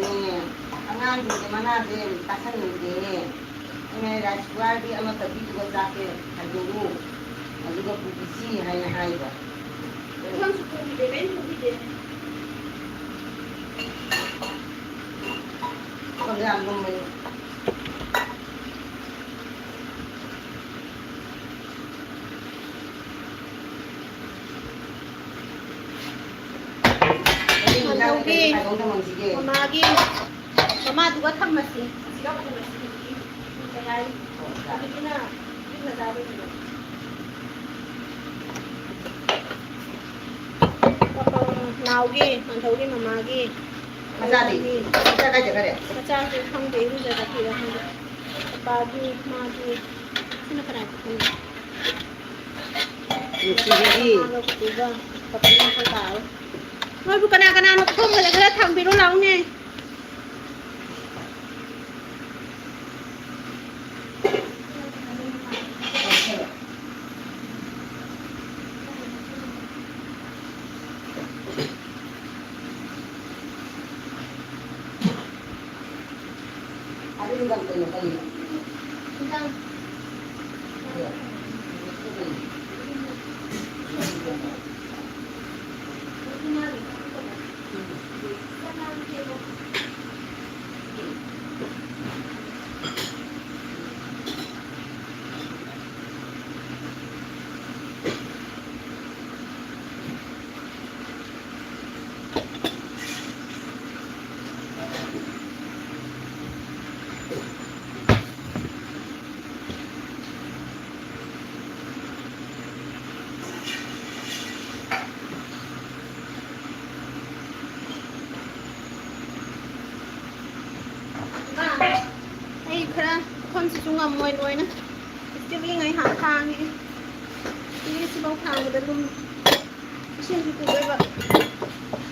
ꯑꯉꯥꯡꯁꯤꯡꯁꯦ ꯃꯅꯥꯁꯦ ꯇꯥꯁꯟꯅꯤꯡꯗꯦ꯫ ꯑꯩꯅ rice cookerꯒꯤ ꯑꯃ ꯇꯧꯕꯤꯗꯨꯒ ꯆꯥꯛꯁꯦ ꯊꯥꯡꯗꯣꯛꯎ, ꯑꯗꯨꯒ ꯄꯨꯕꯤꯁꯤ ꯍꯥꯏꯅ ꯍꯥꯏꯕ꯫ ꯏꯟꯁꯥꯡꯁꯨ ꯄꯨꯕꯤꯗꯦ, ꯀꯔꯤꯝ ꯄꯨꯕꯤꯗꯦ꯫ ꯈꯪꯗꯦ, ꯌꯥꯝ ꯂꯨꯝꯕꯅꯤ꯫ ꯃꯥꯟꯗꯧꯒꯤ ꯃꯃꯥꯒꯤ ꯃꯃꯥꯗꯨꯒ ꯊꯝꯃꯁꯤ꯫ ꯀꯩ ꯍꯥꯏ? ꯍꯧꯖꯤꯛꯀꯤꯅ ꯌꯨꯝꯗ ꯆꯥꯗꯣꯏꯅꯦꯕ꯫ ꯅꯥꯎꯒꯤ, ꯃꯥꯟꯗꯧꯒꯤ ꯃꯃꯥꯒꯤ꯫ ꯃꯆꯥꯗꯤ? ꯃꯆꯥ ꯀꯥꯏ ꯆꯠꯈ꯭ꯔꯦ? ꯃꯆꯥꯁꯨ ꯈꯪꯗꯦ, ꯏꯔꯨꯖꯔ ꯆꯠꯈꯤꯕ꯭ꯔꯥ ꯈꯪꯗꯦ꯫ ꯄꯄꯥꯒꯤ, ꯃꯥꯒꯤ꯫ ꯁꯤꯅ ꯀꯅꯥꯏ ꯄꯨꯈ꯭ꯔꯤꯅꯣ? ꯅꯨꯡꯁꯤꯕꯤꯒꯤ꯫ ꯃꯥꯒ ꯄꯨꯄꯨꯒ ꯄꯄꯨꯅ ꯈꯔ ꯇꯥꯔꯣ꯫ ꯅꯣꯏꯕꯨ ꯀꯅꯥ ꯀꯅꯥꯅꯣ ꯈꯣꯝꯕꯗ ꯈꯔ ꯊꯥꯡꯕꯤꯔꯣ ꯂꯥꯎꯅꯦ꯫ ꯑꯩ ꯈꯔ ꯄꯨꯈꯝꯁꯤꯁꯨ ꯉꯝꯃꯣꯏ ꯂꯣꯏꯅ꯫ ꯏꯁꯇꯤꯜꯒꯤ ꯉꯩꯍꯥꯛ ꯊꯥꯡꯉꯤ꯫ ꯏꯁꯇꯤꯜꯒꯤꯁꯤꯐꯥꯎ ꯊꯥꯡꯕꯗ ꯑꯗꯨꯝ ꯏꯁꯤꯡꯁꯨ ꯄꯨꯗꯣꯏꯕ꯫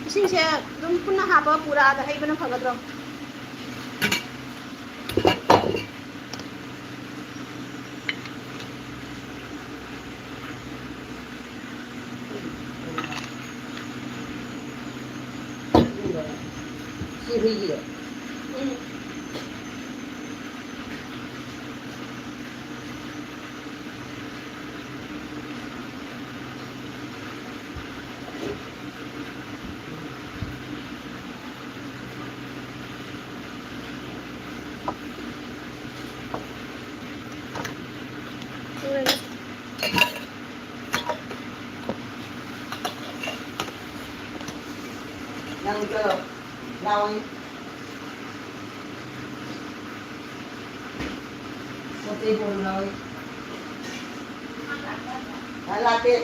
ꯏꯁꯤꯡꯁꯦ ꯑꯗꯨꯝ ꯄꯨꯟꯅ ꯍꯥꯞꯄꯒ ꯄꯨꯔꯥꯗ ꯍꯩꯕꯅ ꯐꯒꯗ꯭ꯔꯣ? ꯁꯤ ꯍꯨꯏꯒꯤꯔꯣ? ꯎꯝ꯫ ꯅꯪ ꯆꯠꯂꯣ꯫ ꯂꯥꯛꯑꯣ꯫ ꯄꯣꯠ ꯆꯩ ꯄꯨꯔꯨ ꯂꯥꯛꯑꯣ꯫ ꯑ, ꯂꯥꯛꯀꯦ꯫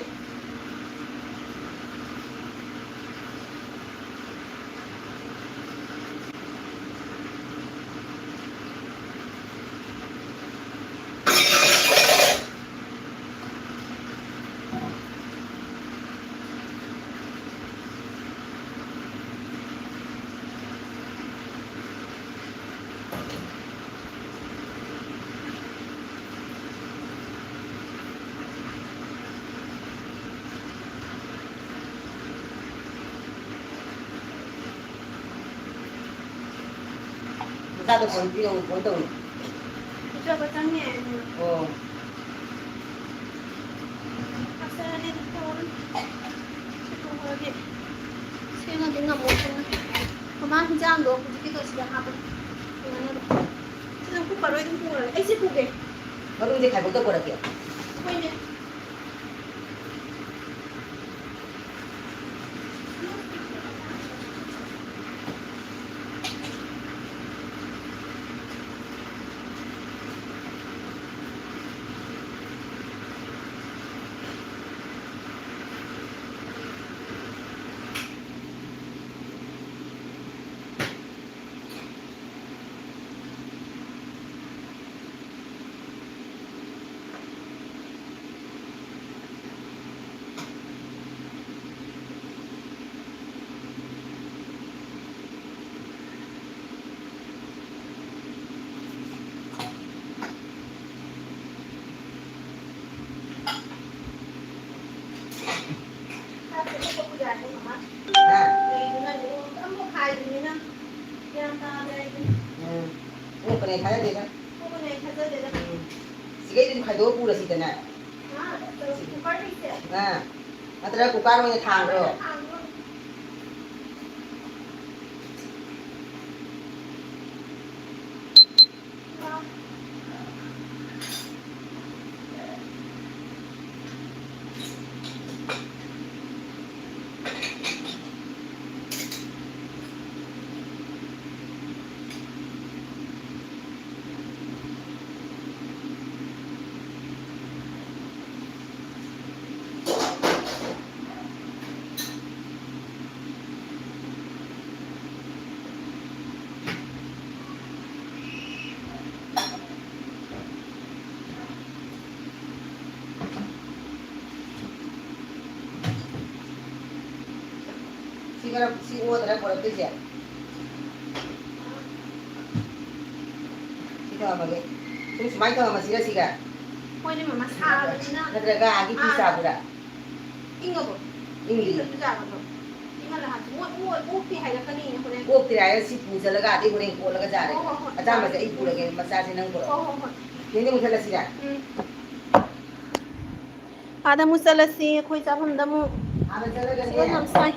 ꯃꯆꯥꯗꯣ ꯐꯣꯟ ꯄꯤꯔꯛꯎ, ꯐꯣꯟ ꯇꯧꯔꯤ꯫ ꯄꯤꯖꯕ ꯆꯪꯉꯦ꯫ ꯑꯣ꯫ ꯆꯥꯛ ꯆꯥꯔꯗꯤ ꯑꯗꯨꯝ ꯇꯧꯔꯅꯤ꯫ ꯊꯣꯡꯉꯒꯦ꯫ ꯁꯦꯝꯃꯗꯤ ꯉꯝꯃꯣꯏ ꯁꯦꯝꯃ꯫ ꯃꯃꯥ ꯍꯤꯟꯖꯥꯡꯗꯣ ꯍꯧꯖꯤꯛꯀꯤꯗꯣ ꯁꯤꯗ ꯍꯥꯞꯄꯣ꯫ ꯊꯣꯡꯅꯕ꯫ ꯁꯤ ꯅꯪ ꯀꯨꯀꯔ ꯑꯣꯏꯅ ꯄꯨꯔꯒꯦ꯫ ꯑꯩꯁꯦ ꯄꯨꯒꯦ꯫ ꯃꯔꯨꯝꯁꯦ ꯈꯥꯏꯗꯣꯛꯇ ꯄꯨꯔꯛꯀꯦ꯫ ꯍꯣꯏꯅꯦ꯫ ꯍꯥ? ꯂꯩꯗꯅ ꯑꯗꯨꯝ ꯑꯃꯨꯛ ꯍꯥꯏꯕꯅꯤꯅ ꯒ꯭ꯌꯥꯟ ꯇꯥꯗꯦ ꯑꯩꯗꯤ꯫ ꯎꯝ꯫ ꯑꯣꯛꯀꯅꯦ ꯊꯥꯖꯗꯦꯗ꯫ ꯑꯣꯛꯀꯅꯦ ꯊꯥꯖꯗꯦꯗ꯫ ꯎꯝ꯫ ꯁꯤꯒꯩꯗꯨꯗꯤ ꯈꯥꯏꯗꯣꯛꯑ ꯄꯨꯔꯁꯤꯗꯅ꯫ ꯍꯥ? ꯀꯨꯀꯔ ꯂꯩꯇꯦ꯫ ꯑꯥ꯫ ꯅꯠꯇ꯭ꯔꯒ ꯀꯨꯀꯔ ꯑꯣꯏꯅ ꯊꯥꯡꯈ꯭ꯔꯣ? ꯊꯥꯡꯈ꯭ꯔꯣ꯫ ꯁꯤ ꯑꯣꯗꯅ ꯄꯨꯔꯛꯇꯣꯏꯁꯦ꯫ ꯁꯤ ꯊꯝꯃꯝꯃꯒꯦ꯫ ꯁꯨꯝ ꯁꯨꯃꯥꯏꯅ ꯊꯝꯃꯝꯃꯁꯤꯔ ꯁꯤꯒ? ꯍꯣꯏꯅꯦ, ꯃꯃꯥ, ꯁꯥꯕꯅꯤꯅ꯫ ꯅꯠꯇ꯭ꯔꯒ ꯑꯥꯒꯤ ꯐꯤ ꯑꯥ꯫ ꯁꯥꯕꯗ? ꯏꯪꯉꯕꯣ? ꯏꯪꯗ꯭ꯔꯤ꯫ ꯏꯪꯉꯁꯨ ꯌꯥꯒꯗ꯭ꯔꯣ? ꯏꯪꯍꯜꯂ ꯍꯥꯟꯅ꯫ ꯃꯣꯏ, ꯃꯣꯏ ꯑꯣꯛꯇꯦ ꯍꯥꯏꯔꯛꯀꯅꯤꯅꯦ ꯍꯣꯔꯦꯟ꯫ ꯑꯣꯛꯇꯦ ꯍꯥꯏꯔ ꯁꯤ ꯄꯨꯖꯜꯂꯒ ꯑꯗꯩ ꯍꯣꯔꯦꯟ ꯀꯣꯠꯂꯒ ꯆꯥꯔꯦ꯫ ꯍꯣꯏ, ꯍꯣꯏ, ꯍꯣꯏ꯫ ꯑꯆꯥꯝꯕꯁꯦ ꯑꯩ ꯄꯨꯔꯒꯦ, ꯃꯆꯥꯁꯦ ꯅꯪ ꯄꯨꯔꯛꯑꯣ꯫ ꯍꯣꯏ, ꯍꯣꯏ, ꯍꯣꯏ꯫ ꯌꯦꯡꯗꯤ ꯑꯃꯨꯛ ꯆꯠꯂꯁꯤꯔ? ꯎꯝ꯫ ꯑꯥꯗ ꯑꯃꯨꯛ ꯆꯠꯂꯁꯤ, ꯑꯩꯈꯣꯏ ꯆꯥꯐꯝꯗ ꯑꯃꯨꯛ꯫ ꯑꯥꯗ ꯆꯠꯂꯒꯅꯦ, ꯁꯤꯗ ꯌꯥꯝ ꯁꯥꯏ꯫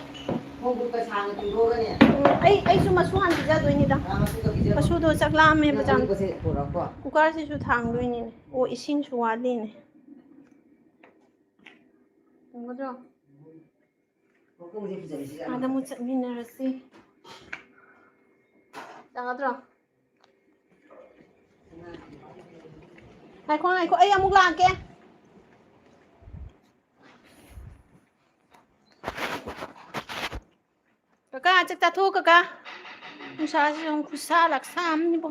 ꯈꯣꯡꯎꯞꯀ ꯁꯥꯡꯅ ꯇꯣꯡꯊꯣꯛꯑꯒꯅꯦ꯫ ꯎꯝ, ꯑꯩ, ꯑꯩꯁꯨ ꯃꯁꯨ ꯍꯥꯟꯅ ꯄꯤꯖꯗꯣꯏꯅꯤꯗ꯫ ꯑꯥ, ꯃꯁꯨꯒ ꯄꯤꯖꯔꯣ꯫ ꯃꯁꯨꯗꯣ ꯆꯥꯛ ꯂꯥꯝꯃꯦꯕ ꯅꯪ ꯌꯥꯝ꯫ ꯑꯇꯣꯞꯄꯁꯦ ꯄꯨꯔꯛꯑꯣꯀꯣ꯫ ꯀꯨꯀꯔꯁꯤꯁꯨ ꯊꯥꯡꯗꯣꯏꯅꯤꯅꯦ꯫ ꯑꯣ, ꯏꯁꯤꯡꯁꯨ ꯋꯥꯠꯂꯤꯅꯦ꯫ ꯇꯨꯝꯒꯗ꯭ꯔꯣ? ꯃꯈꯣꯡꯁꯦ ꯐꯖꯕꯁꯤꯒ꯫ ꯑꯥꯗ ꯑꯃꯨꯛ ꯆꯠꯃꯤꯟꯅꯔꯁꯤ꯫ ꯌꯥꯒꯗ꯭ꯔꯣ? ꯉꯥꯏꯈꯣ, ꯉꯥꯏꯈꯣ, ꯑꯩ ꯑꯃꯨꯛ ꯂꯥꯛꯀꯦ꯫ ꯀꯀꯥ, ꯆꯥꯛ ꯆꯥꯊꯣꯛꯑꯣ, ꯀꯀꯥ꯫ ꯅꯨꯡꯁꯥꯁꯤ ꯌꯦꯡꯉꯨ, ꯈꯨꯠꯁꯥ ꯂꯥꯛꯁꯥ ꯑꯃꯅꯤꯕꯣ꯫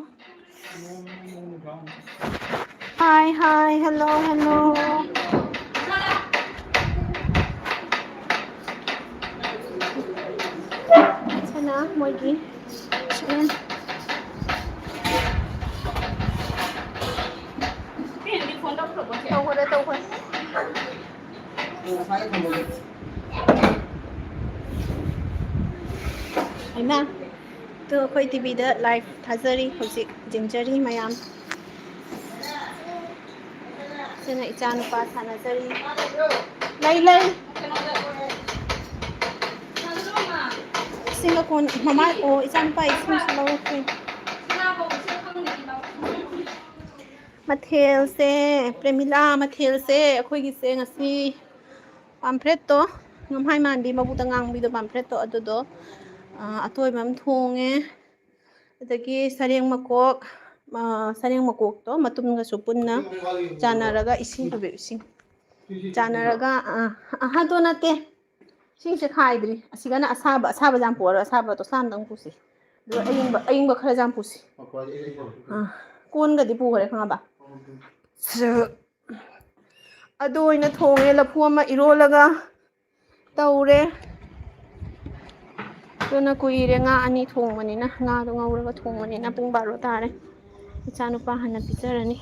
Hi, hi, hello, hello. ꯁꯤꯅ ꯃꯣꯏꯒꯤ ꯎꯝ꯫ ꯇꯧꯈꯔꯦ, ꯇꯧꯈꯔꯦ꯫ ꯍꯩꯃꯥ! ꯇꯨ, ꯑꯩꯈꯣꯏ ꯇꯤꯚꯤꯗ live ꯊꯥꯖꯔꯤ ꯍꯧꯖꯤꯛ, ꯌꯦꯡꯖꯔꯤ ꯃꯌꯥꯝ꯫ ꯁꯤꯅ ꯏꯆꯥ ꯅꯨꯄꯥ ꯁꯥꯟꯅꯖꯔꯤ꯫ ꯂꯩ, ꯂꯩ꯫ ꯏꯁꯤꯡꯒ ꯀꯣꯟ-, ꯃꯃꯥ, ꯑꯣ, ꯏꯆꯥ ꯅꯨꯄꯥ ꯏꯁꯤꯡꯁꯨ ꯂꯧꯔꯛꯇꯣꯏꯅꯤ꯫ ꯃꯊꯦꯜꯁꯦ, ꯄ꯭ꯔꯦꯃꯤꯂꯥ, ꯃꯊꯦꯜꯁꯦ ꯑꯩꯈꯣꯏꯒꯤꯁꯦ ꯉꯁꯤ ꯄꯥꯝꯐ꯭ꯔꯦꯠꯇꯣ, ꯉꯝꯍꯥꯏ ꯃꯥꯟꯕꯤ, ꯃꯕꯨꯛꯇ ꯉꯥꯡꯕꯤꯗꯣ, ꯄꯥꯝꯐ꯭ꯔꯦꯠꯇꯣ, ꯑꯗꯨꯗꯣ, ꯑ, ꯑꯇꯣꯏꯕ ꯑꯃ ꯊꯣꯡꯉꯦ꯫ ꯑꯗꯒꯤ ꯁꯔꯦꯡ ꯃꯀꯣꯛ, ꯑ, ꯁꯔꯦꯡ ꯃꯀꯣꯛꯇꯣ ꯃꯇꯨꯝꯒꯁꯨ ꯄꯨꯟꯅ ꯆꯥꯟꯅꯔꯒ ꯏꯁꯤꯡ ꯍꯥꯏꯕ, ꯏꯁꯤꯡ ꯆꯥꯟꯅꯔꯒ, ꯑ, ꯑꯍꯗꯣ ꯅꯠꯇꯦ, ꯏꯁꯤꯡꯁꯦ ꯈꯥꯏꯗ꯭ꯔꯤ꯫ ꯑꯁꯤꯒꯅ ꯑꯁꯥꯕ, ꯑꯁꯥꯕ ꯌꯥꯝ ꯄꯣꯛꯑꯔꯣꯏ, ꯑꯁꯥꯕ ꯇꯣꯁꯥ ꯑꯝꯇꯪ ꯄꯨꯁꯤ꯫ ꯑꯗꯨꯒ ꯑꯌꯤꯡꯕ, ꯑꯌꯤꯡꯕ ꯈꯔ ꯌꯥꯝ ꯄꯨꯁꯤ꯫ ꯑ, ꯀꯣꯟꯒꯗꯤ ꯄꯨꯈ꯭ꯔꯦ, ꯈꯪꯉꯕ? ꯑꯗꯨ ꯑꯣꯏꯅ ꯊꯣꯡꯉꯦ, ꯂꯐꯨ ꯑꯃ ꯏꯔꯣꯜꯂꯒ ꯇꯧꯔꯦ꯫ ꯑꯗꯨꯅ ꯀꯨꯏꯔꯦ, ꯉꯥ ꯑꯅꯤ ꯊꯣꯡꯕꯅꯤꯅ, ꯉꯥꯗꯣ ꯉꯧꯔꯒ ꯊꯣꯡꯕꯅꯤꯅ꯫ ꯄꯨꯡ ꯕꯥꯔꯣ ꯇꯥꯔꯦ꯫ ꯏꯆꯥꯅꯨꯄꯥ ꯍꯥꯟꯅ ꯄꯤꯖꯔꯅꯤ꯫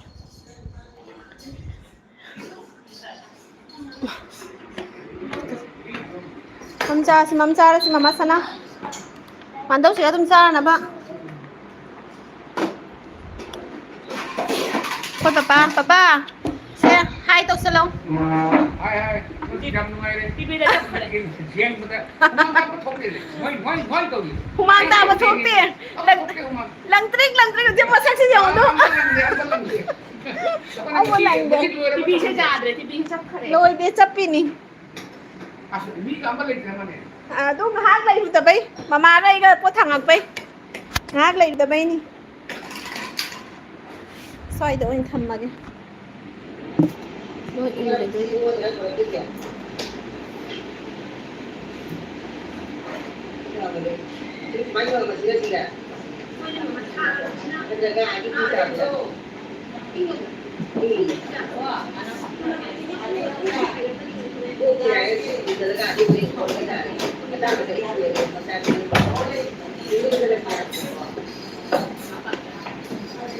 ꯃꯝ ꯆꯥꯔꯁꯤ, ꯃꯝ ꯆꯥꯔꯁꯤ, ꯃꯃꯥ ꯁꯅꯥ꯫ ꯃꯥꯟꯗꯧꯁꯤꯒ ꯑꯗꯨꯝ ꯆꯥꯔꯅꯕ꯫ ꯑꯩꯈꯣꯏ ꯄꯄꯥ, ꯄꯄꯥ, ꯁꯦ, ꯍꯥꯏ ꯇꯧꯁꯜꯂꯣ꯫ ꯍꯥꯏ, ꯍꯥꯏ꯫ ꯌꯥꯝ ꯅꯨꯡꯉꯥꯏꯔꯦ꯫ ꯌꯦꯡꯕꯗ ꯍꯨꯃꯥꯡ ꯀꯥꯡꯕ ꯊꯣꯛꯂꯦ꯫ ꯃꯣꯏ, ꯃꯣꯏ, ꯃꯣꯏ ꯇꯧꯔꯤ꯫ ꯍꯨꯃꯥꯡ ꯇꯥꯕ ꯊꯣꯛꯇꯦ꯫ ꯑꯃ ꯂꯪ-, ꯊꯣꯛꯇꯦ ꯍꯨꯃꯥꯡ꯫ ꯂꯪꯇ꯭ꯔꯤꯛ ꯂꯪꯇ꯭ꯔꯤꯛ ꯍꯧꯖꯤꯛ ꯃꯁꯛꯁꯦ ꯌꯦꯡꯉꯨ꯫ ꯑꯃ ꯂꯪꯗꯦ, ꯑꯃ ꯂꯪꯗꯦ꯫ ꯑꯃ ꯂꯪꯗꯦ꯫ ꯇꯤꯚꯤꯁꯦ ꯌꯥꯗ꯭ꯔꯦ, ꯇꯤꯚꯤꯁꯦ ꯆꯞꯈ꯭ꯔꯦ꯫ ꯂꯣꯏꯗꯦ, ꯆꯞꯄꯤꯅꯤ꯫ ꯑꯁ, ꯃꯤꯒ ꯑꯃ ꯂꯩꯇ꯭ꯔꯦ ꯑꯃꯅꯦ꯫ ꯑꯗꯨ ꯉꯥꯏꯍꯥꯛ ꯂꯩꯔꯨꯗꯕꯩ, ꯃꯃꯥꯒ ꯑꯩꯒ ꯄꯣꯠ ꯊꯥꯡꯉꯛꯄꯩ ꯉꯥꯏꯍꯥꯛ ꯂꯩꯔꯨꯗꯕꯩꯅꯤ꯫ ꯁ꯭ꯋꯥꯏꯗ ꯑꯣꯏꯅ ꯊꯝꯃꯒꯦ꯫ ꯂꯣꯏ ꯎꯔꯦ ꯑꯗꯨꯏꯗꯤ꯫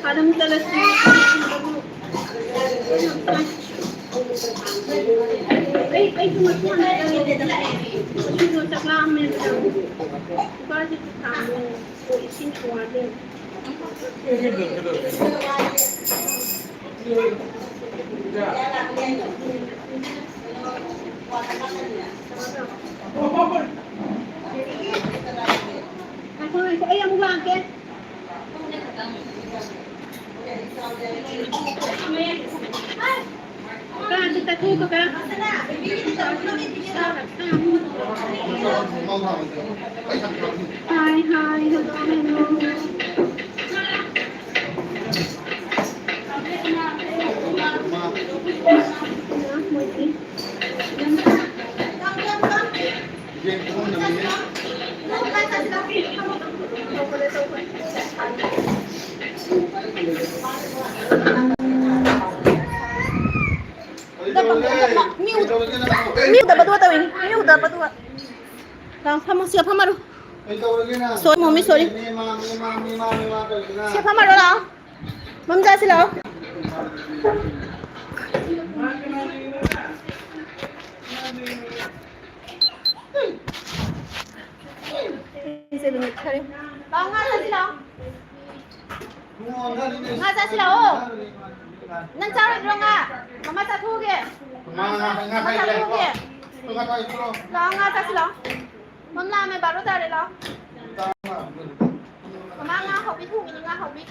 ꯑꯗꯨꯝ ꯆꯠꯂꯁꯤ꯫ ꯑꯩ, ꯑꯩꯁꯨ ꯃꯇꯦꯡ ꯑꯃ ꯆꯠꯂꯦꯗꯅ꯫ ꯉꯁꯤꯗꯣ ꯆꯥꯛ ꯂꯥꯝꯃꯦꯕ꯫ ꯀꯨꯀꯔꯁꯤꯁꯨ ꯊꯥꯡꯉꯦ꯫ ꯑꯣ, ꯏꯁꯤꯡ ꯋꯥꯠꯂꯦ꯫ ꯉꯥꯏꯈꯣ, ꯉꯥꯏꯈꯣ, ꯑꯩ ꯑꯃꯨꯛ ꯂꯥꯛꯀꯦ꯫ ꯀꯥ ꯑꯝꯇ ꯆꯠꯊꯣꯛꯎ, ꯀꯀꯥ꯫ ꯍꯥꯏ, ꯍꯥꯏ, ꯍꯜꯂꯣ, ꯍꯜꯂꯣ꯫ ꯃꯤ ꯎꯗꯕꯗꯨꯒ ꯇꯧꯏꯅꯤ, ꯃꯤ ꯎꯗꯕꯗꯨꯒ꯫ ꯂꯥꯎ, ꯐꯝꯃꯣ, ꯁꯤꯗ ꯐꯝꯃꯔꯣ꯫ ꯁꯣꯔꯤ, ꯃꯣꯃꯤ, ꯁꯣꯔꯤ꯫ ꯁꯦ, ꯐꯝꯃꯔꯣ ꯂꯥꯛꯑꯣ꯫ ꯃꯝ ꯆꯥꯁꯤ ꯂꯥꯛꯑꯣ꯫ ꯁꯦ, ꯅꯨꯃꯤꯠ ꯈꯔ꯫ ꯂꯥꯛꯑꯣ, ꯉꯥ ꯆꯥꯁꯤ ꯂꯥꯛꯑꯣ꯫ ꯉꯥ ꯆꯥꯁꯤ ꯂꯥꯛꯑꯣ꯫ ꯅꯪ ꯆꯥꯔꯣꯏꯗ꯭ꯔꯣ ꯉꯥ? ꯃꯃꯥ ꯆꯥꯊꯣꯛꯑꯒꯦ꯫ ꯃꯃꯥ ꯉꯥ, ꯉꯥ ꯃꯃꯥ ꯆꯥꯊꯣꯛꯑꯒꯦ꯫ ꯂꯥꯛꯑꯣ, ꯉꯥ ꯆꯥꯁꯤ ꯂꯥꯛꯑꯣ꯫ ꯃꯝ ꯂꯥꯛꯑꯝꯃꯦ, ꯕꯥꯔꯣ ꯇꯥꯔꯦ, ꯂꯥꯛꯑꯣ꯫ ꯃꯃꯥ ꯉꯥ ꯍꯥꯎꯕꯤ ꯊꯣꯡꯉꯤꯅꯤ, ꯉꯥ ꯍꯥꯎꯕꯤ꯫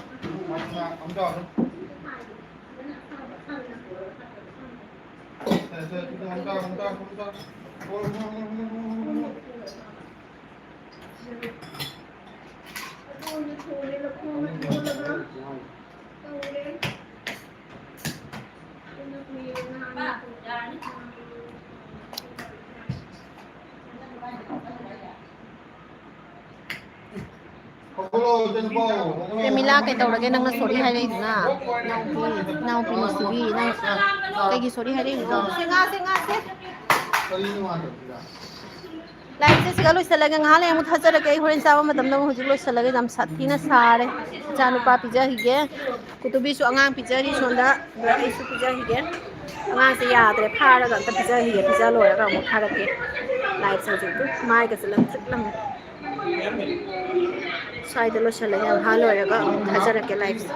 ꯄ꯭ꯔꯦꯃꯤꯂꯥ, ꯀꯩꯗꯧꯔꯒꯦ ꯅꯪꯅ ꯁꯣꯔꯤ ꯍꯥꯏꯔꯛꯏꯗꯨꯅ? ꯏꯅꯥꯎꯄꯤ, ꯏꯅꯥꯎꯄꯤ ꯅꯨꯡꯁꯤꯕꯤ, ꯅꯪ ꯀꯩꯒꯤ ꯁꯣꯔꯤ ꯍꯥꯏꯔꯛꯏꯅꯣ? ꯁꯦ, ꯉꯥ, ꯁꯦ, ꯉꯥ, ꯁꯦ꯫ ꯂꯥꯏꯔꯤꯛꯁꯦ ꯁꯤꯒ ꯂꯣꯏꯁꯤꯜꯂꯒꯦ, ꯉꯥꯏꯍꯥꯛ ꯂꯩ ꯑꯃꯨꯛ ꯊꯥꯖꯔꯛꯀꯦ꯫ ꯑꯩ ꯍꯣꯔꯦꯟ ꯆꯥꯕ ꯃꯇꯝꯗ ꯑꯃꯨꯛ ꯍꯧꯖꯤꯛ ꯂꯣꯏꯁꯤꯜꯂꯒꯦ꯫ ꯌꯥꯝ ꯁꯥꯊꯤꯅ ꯁꯥꯔꯦ꯫ ꯏꯆꯥ ꯅꯨꯄꯥ ꯄꯤꯖꯈꯤꯒꯦ, ꯀꯨꯇꯨꯕꯤꯁꯨ ꯑꯉꯥꯡ ꯄꯤꯖꯔꯤ ꯁꯣꯝꯗ, ꯑꯗꯨꯒ ꯑꯩꯁꯨ ꯄꯤꯖꯈꯤꯒꯦ꯫ ꯑꯉꯥꯡꯁꯦ ꯌꯥꯗ꯭ꯔꯦ, ꯐꯥꯔꯒ ꯑꯝꯇ ꯄꯤꯖꯈꯤꯒꯦ, ꯄꯤꯖ ꯂꯣꯏꯔꯒ ꯑꯃꯨꯛ ꯊꯥꯔꯛꯀꯦ꯫ ꯂꯥꯏꯔꯤꯛꯁꯦ ꯍꯧꯖꯤꯛ ꯃꯥꯏꯒꯁꯦ ꯂꯪꯇ꯭ꯔꯤꯛ ꯂꯪꯉꯦ꯫ ꯁ꯭ꯋꯥꯏꯗ ꯂꯣꯏꯁꯤꯜꯂꯒꯦ, ꯉꯥꯏꯍꯥꯛ ꯂꯣꯏꯔꯒ ꯑꯃꯨꯛ ꯊꯥꯖꯔꯛꯀꯦ ꯂꯥꯏꯔꯤꯛꯁꯦ꯫